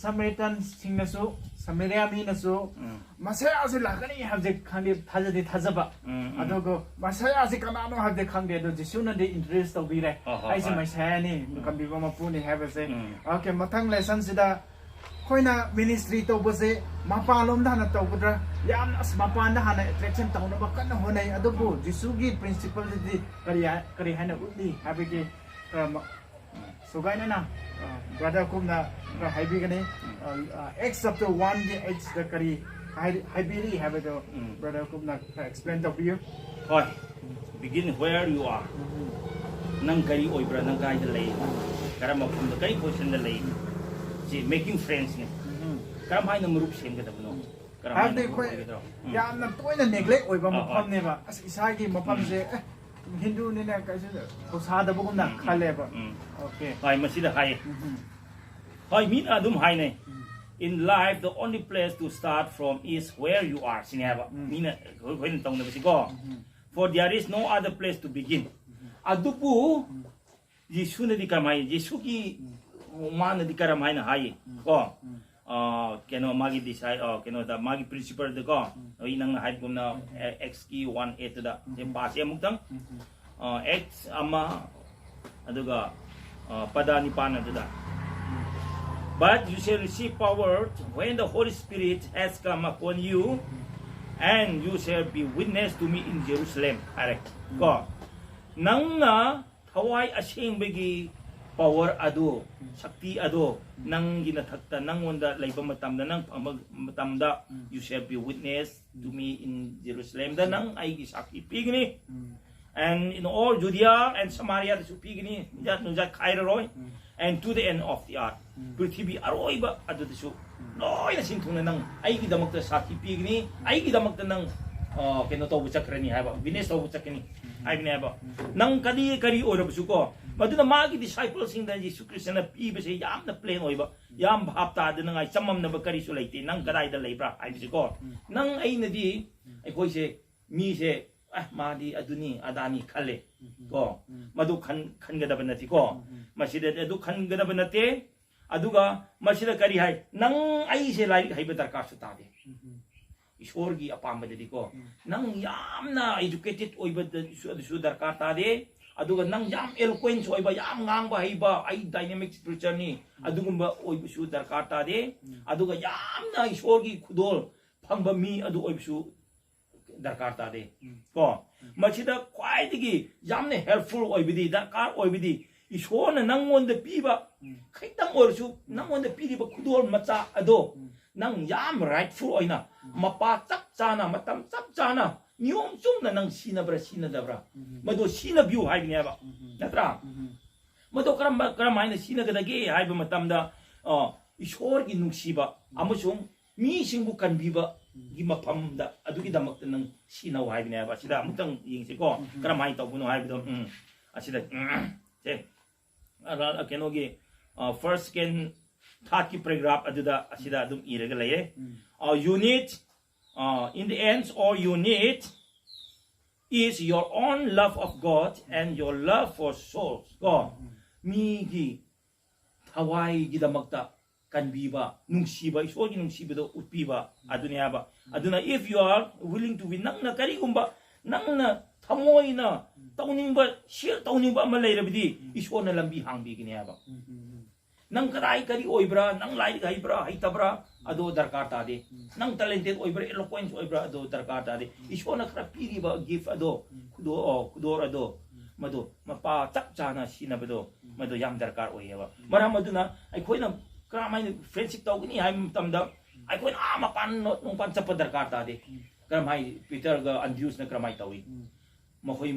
ꯁꯃꯔꯤꯇꯟꯁꯤꯡꯅꯁꯨ, ꯁꯃꯔꯤꯌꯥ ꯃꯤꯅꯁꯨ ꯎꯝ꯫ ꯃꯁꯥꯌꯥꯁꯤ ꯂꯥꯛꯀꯅꯤ ꯍꯥꯏꯕꯁꯦ ꯈꯪꯗꯦ, ꯊꯥꯖꯗꯤ ꯊꯥꯖꯕ꯫ ꯎꯝ, ꯎꯝ꯫ ꯑꯗꯨꯒ ꯃꯁꯥꯌꯥꯁꯤ ꯀꯅꯥꯅꯣ ꯍꯥꯏꯕꯗꯤ ꯈꯪꯗꯦ, ꯑꯗꯣ ꯖꯤꯁꯨꯅꯗꯤ introduce ꯇꯧꯕꯤꯔꯦ꯫ ꯍꯣꯏ, ꯍꯣꯏ, ꯑꯩꯁꯦ ꯍꯣꯏ꯫ ꯃꯁꯥꯌꯥꯅꯤ, ꯀꯝꯕꯤꯕ ꯃꯄꯨꯅꯤ ꯍꯥꯏꯕꯁꯦ꯫ ꯎꯝ꯫ Okay, ꯃꯊꯪ lessonꯁꯤꯗ ꯑꯩꯈꯣꯏꯅ ministry ꯇꯧꯕꯁꯦ ꯃꯄꯥꯟꯂꯣꯝꯗ ꯍꯥꯟꯅ ꯇꯧꯒꯗ꯭ꯔꯥ? ꯌꯥꯝꯅ ꯑꯁ ꯃꯄꯥꯟꯗ ꯍꯥꯟꯅ attraction ꯇꯧꯅꯕ ꯀꯟꯅ ꯍꯣꯠꯅꯩ, ꯑꯗꯨꯕꯨ ꯖꯤꯁꯨꯒꯤ principleꯗꯗꯤ ꯀꯔꯤ ꯍꯥꯏ-, ꯀꯔꯤ ꯍꯥꯏꯅ ꯎꯠꯂꯤ ꯍꯥꯏꯕꯒꯤ ꯈꯔ ꯃ-, ꯁꯨꯒꯥꯏꯅꯅ brother ꯀꯨꯞꯅ ꯈꯔ ꯍꯥꯏꯕꯤꯒꯅꯤ꯫ Acts chapter oneꯒꯤ eightꯇ ꯀꯔꯤ ꯍꯥꯏ-, ꯍꯥꯏꯕꯤꯔꯤ ꯍꯥꯏꯕꯗꯣ ꯎꯝ꯫ Brother ꯀꯨꯞꯅ ꯈꯔ explain ꯇꯧꯕꯤꯌꯨ꯫ ꯍꯣꯏ꯫ Begin where you are. ꯅꯪ ꯀꯔꯤ ꯑꯣꯏꯕ꯭ꯔꯥ? ꯅꯪ ꯀꯥꯏꯗ ꯂꯩ? ꯀꯔꯝꯕ ꯃꯐꯝꯗ, ꯀꯔꯤ positionꯗ ꯂꯩ? ꯁꯤ making friendsꯅꯤ꯫ ꯀꯔꯝ ꯍꯥꯏꯅ ꯃꯔꯨꯞ ꯁꯦꯝꯒꯗꯕꯅꯣ? ꯀꯔꯝ ꯍꯥꯏꯅ ꯍꯥꯏꯕꯗꯤ ꯃꯔꯨꯞ ꯑꯩꯈꯣꯏ ꯑꯣꯏꯒꯗ꯭ꯔꯣ? ꯎꯝ꯫ ꯌꯥꯝꯅ ꯇꯣꯏꯅ neglect ꯑꯣꯏꯕ ꯑꯥ, ꯑꯥ꯫ ꯃꯐꯝꯅꯦꯕ꯫ ꯑꯁ, ꯏꯁꯥꯒꯤ ꯃꯐꯝꯁꯦ ꯑꯦ, ꯍꯤꯟꯗꯨꯅꯤꯅ ꯀꯩꯁꯨ ꯊꯧꯁꯥꯗꯕꯒꯨꯝꯅ ꯎꯝ, ꯎꯝ, ꯈꯜꯂꯦꯕ꯫ ꯎꯝ꯫ Okay꯫ ꯍꯣꯏ, ꯃꯁꯤꯗ ꯍꯥꯏꯌꯦ꯫ ꯎꯝ, ꯍꯣꯏ, ꯃꯤꯅ ꯑꯗꯨꯝ ꯍꯥꯏꯅꯩ꯫ ꯎꯝ, In life, the only place to start from is where you are. ꯁꯤꯅꯦ ꯍꯥꯏꯕ꯫ ꯎꯝ꯫ ꯃꯤꯅ ꯑꯩꯈꯣꯏ-, ꯑꯩꯈꯣꯏꯅ ꯇꯧꯅꯕꯁꯤꯀꯣ꯫ ꯎꯝ, For there is no other place to begin. ꯑꯗꯨꯕꯨ ꯖꯤꯁꯨꯅꯗꯤ ꯀꯔꯝꯍꯥꯏꯅ, ꯖꯤꯁꯨꯒꯤ ꯃꯥꯅꯗꯤ ꯀꯔꯝ ꯍꯥꯏꯅ ꯍꯥꯏꯌꯦ ꯀꯣ? ꯎꯝ꯫ ꯑ, ꯀꯩꯅꯣ, ꯃꯥꯒꯤ ꯗꯤꯁꯥꯏ-, ꯑ, ꯀꯩꯅꯣꯗ, ꯃꯥꯒꯤ principleꯗ ꯀꯣ, ꯍꯧꯖꯤꯛ ꯅꯪꯅ ꯍꯥꯏꯕꯒꯨꯝꯅ, ꯑꯦ, Actsꯀꯤ one eightꯇꯨꯗ ꯁꯦ ꯄꯥꯁꯦ ꯑꯃꯨꯛꯇꯪ꯫ ꯑ, Acts ꯑꯃ, ꯑꯗꯨꯒ, ꯑ, ꯄꯗ ꯅꯤꯄꯥꯟ ꯑꯗꯨꯗ꯫ But you shall receive power when the Holy Spirit has come upon you, and you shall be witness to me in Jerusalem. ꯍꯥꯏꯔꯦ ꯀꯣ? ꯅꯪꯅ ꯊꯋꯥꯏ ꯑꯁꯦꯡꯕꯒꯤ power ꯑꯗꯨ, ꯁꯛꯇꯤ ꯑꯗꯨ ꯅꯪꯒꯤ ꯅꯊꯛꯇ, ꯅꯪꯉꯣꯟꯗ ꯂꯩꯕ ꯃꯇꯝꯗ, ꯅꯪ ꯐꯪꯕ ꯃꯇꯝꯗ, you shall be witness to me in Jerusalemꯗ ꯅꯪ ꯑꯩꯒꯤ ꯁꯥꯈꯤ ꯄꯤꯒꯅꯤ꯫ ꯎꯝ꯫ And in all Judea and Samariaꯗꯁꯨ ꯄꯤꯒꯅꯤ, ꯖꯥꯠ ꯅꯨꯡꯖꯥꯠ ꯈꯥꯏꯔꯔꯣꯏ꯫ And to the end of the earth, ꯄ꯭ꯔꯤꯊꯤꯕꯤ ꯑꯔꯣꯏꯕ ꯑꯗꯨꯗꯁꯨ ꯂꯣꯏꯅ ꯁꯤꯟꯊꯨꯡꯅ ꯅꯪ ꯑꯩꯒꯤꯗꯃꯛꯇ ꯁꯥꯈꯤ ꯄꯤꯒꯅꯤ, ꯑꯩꯒꯤꯗꯃꯛꯇ ꯅꯪ, ꯑ, ꯀꯩꯅꯣ ꯇꯧꯕ ꯆꯠꯈ꯭ꯔꯅꯤ ꯍꯥꯏꯕ, witness ꯇꯧꯕ ꯆꯠꯀꯅꯤ ꯍꯥꯏꯕꯅꯦ ꯍꯥꯏꯕ꯫ ꯅꯪ ꯀꯔꯤ ꯀꯔꯤ ꯑꯣꯏꯔꯕꯁꯨ ꯀꯣ, ꯃꯗꯨꯅ ꯃꯥꯒꯤ ꯗꯤꯁꯥꯏꯄꯜꯁꯤꯡꯗ ꯖꯤꯁꯨ ꯈ꯭ꯔꯤꯁꯇꯅ ꯄꯤꯕꯁꯦ ꯌꯥꯝꯅ ꯄ꯭ꯂꯦꯟ ꯑꯣꯏꯕ, ꯌꯥꯝ ꯚꯥꯞ ꯇꯥꯗꯅꯉꯥꯏ, ꯆꯃꯝꯅꯕ ꯀꯔꯤꯁꯨ ꯂꯩꯇꯦ꯫ ꯅꯪ ꯀꯗꯥꯏꯗ ꯂꯩꯕ꯭ꯔꯥ ꯍꯥꯏꯕꯁꯤꯀꯣ꯫ ꯅꯪ ꯑꯩꯅꯗꯤ ꯑꯩꯈꯣꯏꯁꯦ, ꯃꯤꯁꯦ, ꯑ, ꯃꯥꯗꯤ ꯑꯗꯨꯅꯤ ꯑꯗꯥꯅꯤ ꯈꯜꯂꯦ ꯀꯣ꯫ ꯃꯗꯨ ꯈꯟ-, ꯈꯟꯒꯗꯕ ꯅꯠꯇꯦꯀꯣ꯫ ꯃꯁꯤꯗꯗꯤ ꯑꯗꯨ ꯈꯟꯒꯗꯕ ꯅꯠꯇꯦ꯫ ꯑꯗꯨꯒ ꯃꯁꯤꯗ ꯀꯔꯤ ꯍꯥꯏ? ꯅꯪ ꯑꯩꯁꯦ ꯂꯥꯏꯔꯤꯛ ꯍꯩꯕ ꯗꯔꯀꯥꯔꯁꯨ ꯇꯥꯗꯦ꯫ ꯏꯁꯣꯔꯒꯤ ꯑꯄꯥꯝꯕꯗꯗꯤꯀꯣ, ꯅꯪ ꯌꯥꯝꯅ ꯏꯖꯨꯀꯦꯇꯦꯠ ꯑꯣꯏꯕꯗꯁꯨ ꯑꯗꯨꯁꯨ ꯗꯔꯀꯥꯔ ꯇꯥꯗꯦ꯫ ꯑꯗꯨꯒ ꯅꯪ ꯌꯥꯝ ꯏꯂꯣꯀ꯭ꯋꯦꯟꯁ ꯑꯣꯏꯕ, ꯌꯥꯝ ꯉꯥꯡꯕ ꯍꯩꯕ, "ꯑꯩ ꯗꯥꯏꯅꯥꯃꯤꯛ ꯄ꯭ꯔꯤꯆꯔꯅꯤ", ꯑꯗꯨꯒꯨꯝꯕ ꯑꯣꯏꯕꯁꯨ ꯗꯔꯀꯥꯔ ꯇꯥꯗꯦ꯫ ꯑꯗꯨꯒ ꯌꯥꯝꯅ ꯏꯁꯣꯔꯒꯤ ꯈꯨꯗꯣꯜ ꯐꯪꯕ ꯃꯤ ꯑꯗꯨ ꯑꯣꯏꯕꯁꯨ ꯗꯔꯀꯥꯔ ꯇꯥꯗꯦ꯫ ꯀꯣ, ꯃꯁꯤꯗ ꯈ꯭ꯋꯥꯏꯗꯒꯤ ꯌꯥꯝꯅ ꯍꯦꯜꯞꯐꯨꯜ ꯑꯣꯏꯕꯗꯤ, ꯗꯔꯀꯥꯔ ꯑꯣꯏꯕꯗꯤ, ꯏꯁꯣꯔꯅ ꯅꯪꯉꯣꯟꯗ ꯄꯤꯕ ꯈꯤꯇꯪ ꯑꯣꯏꯔꯁꯨ, ꯅꯪꯉꯣꯟꯗ ꯄꯤꯔꯤꯕ ꯈꯨꯗꯣꯜ ꯃꯆꯥ ꯑꯗꯣ ꯅꯪ ꯌꯥꯝ ꯔꯥꯏꯠꯐꯨꯜ ꯑꯣꯏꯅ, ꯃꯄꯥ ꯆꯞ ꯆꯥꯅ, ꯃꯇꯝ ꯆꯞ ꯆꯥꯅ, ꯅꯤꯌꯣꯝ ꯆꯨꯝꯅ ꯅꯪ ꯁꯤꯖꯤꯟꯅꯕ꯭ꯔꯥ, ꯁꯤꯖꯤꯟꯅꯗꯕ꯭ꯔꯥ, ꯃꯗꯨ ꯁꯤꯖꯤꯟꯅꯕꯤꯌꯨ ꯍꯥꯏꯕꯅꯦꯕ꯫ ꯅꯠꯇ꯭ꯔꯥ? ꯃꯗꯨ ꯀꯔꯝꯕ, ꯀꯔꯝ ꯍꯥꯏꯅ ꯁꯤꯖꯤꯟꯅꯒꯗꯒꯦ ꯍꯥꯏꯕ ꯃꯇꯝꯗ, ꯑ, ꯏꯁꯣꯔꯒꯤ ꯅꯨꯡꯁꯤꯕ ꯑꯃꯁꯨꯡ ꯃꯤꯁꯤꯡꯕꯨ ꯀꯟꯕꯤꯕꯒꯤ ꯃꯐꯝꯗ, ꯑꯗꯨꯒꯤꯗꯃꯛꯇ ꯅꯪ ꯁꯤꯖꯤꯟꯅꯧ ꯍꯥꯏꯕꯅꯦꯕ꯫ ꯑꯁꯤꯗ ꯑꯃꯨꯛꯇꯪ ꯌꯦꯡꯁꯤꯀꯣ, ꯀꯔꯝꯍꯥꯏꯅ ꯇꯧꯕꯅꯣ ꯍꯥꯏꯕꯗꯣ꯫ ꯎꯝ, ꯑꯁꯤꯗ, ꯎꯝ, ꯁꯦ, ꯑ, ꯀꯩꯅꯣꯒꯤ, ꯑ, ꯐꯥꯔꯁ, ꯁꯦꯀꯦꯟ, ꯊꯥꯔꯠꯀꯤ ꯄꯦꯔꯥꯒ꯭ꯔꯥꯐ ꯑꯗꯨꯗ, ꯑꯁꯤꯗ ꯑꯗꯨꯝ ꯏꯔꯒ ꯂꯩꯌꯦ꯫ ꯎꯝ. Uh, you need, uh, in the end, all you need is your own love of God and your love for souls. ꯀꯣ, ꯎꯝ. ꯃꯤꯒꯤ ꯊꯋꯥꯏꯒꯤꯗꯃꯛꯇ ꯀꯟꯕꯤꯕ, ꯅꯨꯡꯁꯤꯕ, ꯏꯁꯣꯔꯒꯤ ꯅꯨꯡꯁꯤꯕꯗꯣ ꯎꯠꯄꯤꯕ, ꯑꯗꯨꯅꯦ ꯍꯥꯏꯕ꯫ ꯑꯗꯨꯅ, if you are willing to be, ꯅꯪꯅ ꯀꯔꯤꯒꯨꯝꯕ, ꯅꯪꯅ ꯊꯃꯣꯏꯅ ꯇꯧꯅꯤꯡꯕ, ꯁꯤꯌꯔ ꯇꯧꯅꯤꯡꯕ ꯑꯃ ꯂꯩꯔꯕꯗꯤ, ꯏꯁꯣꯔꯅ ꯂꯝꯕꯤ ꯍꯥꯡꯕꯤꯒꯅꯤ ꯍꯥꯏꯕ꯫ ꯎꯝ, ꯎꯝ, ꯎꯝ. ꯅꯪ ꯀꯗꯥꯏ ꯀꯔꯤ ꯑꯣꯏꯕ꯭ꯔꯥ, ꯅꯪ ꯂꯥꯏꯔꯤꯛ ꯍꯩꯕ꯭ꯔꯥ, ꯍꯩꯇꯕ꯭ꯔꯥ, ꯑꯗꯣ ꯗꯔꯀꯥꯔ ꯇꯥꯗꯦ꯫ ꯅꯪ ꯇꯦꯂꯦꯟꯇꯦꯠ ꯑꯣꯏꯕ꯭ꯔꯥ, ꯏꯂꯣꯀ꯭ꯋꯦꯟꯁ ꯑꯣꯏꯕ꯭ꯔꯥ, ꯑꯗꯣ ꯗꯔꯀꯥꯔ ꯇꯥꯗꯦ꯫ ꯏꯁꯣꯔꯅ ꯈꯔ ꯄꯤꯔꯤꯕ ꯒꯤꯐ ꯑꯗꯣ, ꯈꯨꯗꯣ-, ꯑꯣ, ꯈꯨꯗꯣꯜ ꯑꯗꯣ, ꯃꯗꯣ ꯃꯄꯥ ꯆꯞ ꯆꯥꯅ ꯁꯤꯖꯤꯟꯅꯕꯗꯣ, ꯃꯗꯣ ꯌꯥꯝ ꯗꯔꯀꯥꯔ ꯑꯣꯏꯌꯦꯕ꯫ ꯃꯔꯝ ꯑꯗꯨꯅ ꯑꯩꯈꯣꯏꯅ ꯀꯔꯝꯍꯥꯏꯅ ꯐ꯭ꯔꯦꯟꯁꯤꯞ ꯇꯧꯒꯅꯤ ꯍꯥꯏꯕ ꯃꯇꯝꯗ, ꯑꯩꯈꯣꯏꯅ ꯑꯥ ꯃꯄꯥꯟ ꯅꯣ-, ꯅꯨꯡꯄꯥꯟ ꯆꯠꯄ ꯗꯔꯀꯥꯔ ꯇꯥꯗꯦ꯫ ꯀꯔꯝꯍꯥꯏ ꯄꯤꯇꯔꯒ ꯑꯟꯗ꯭ꯔꯤꯌꯨꯁꯅ ꯀꯔꯝꯍꯥꯏ ꯇꯧꯏ? ꯃꯈꯣꯏ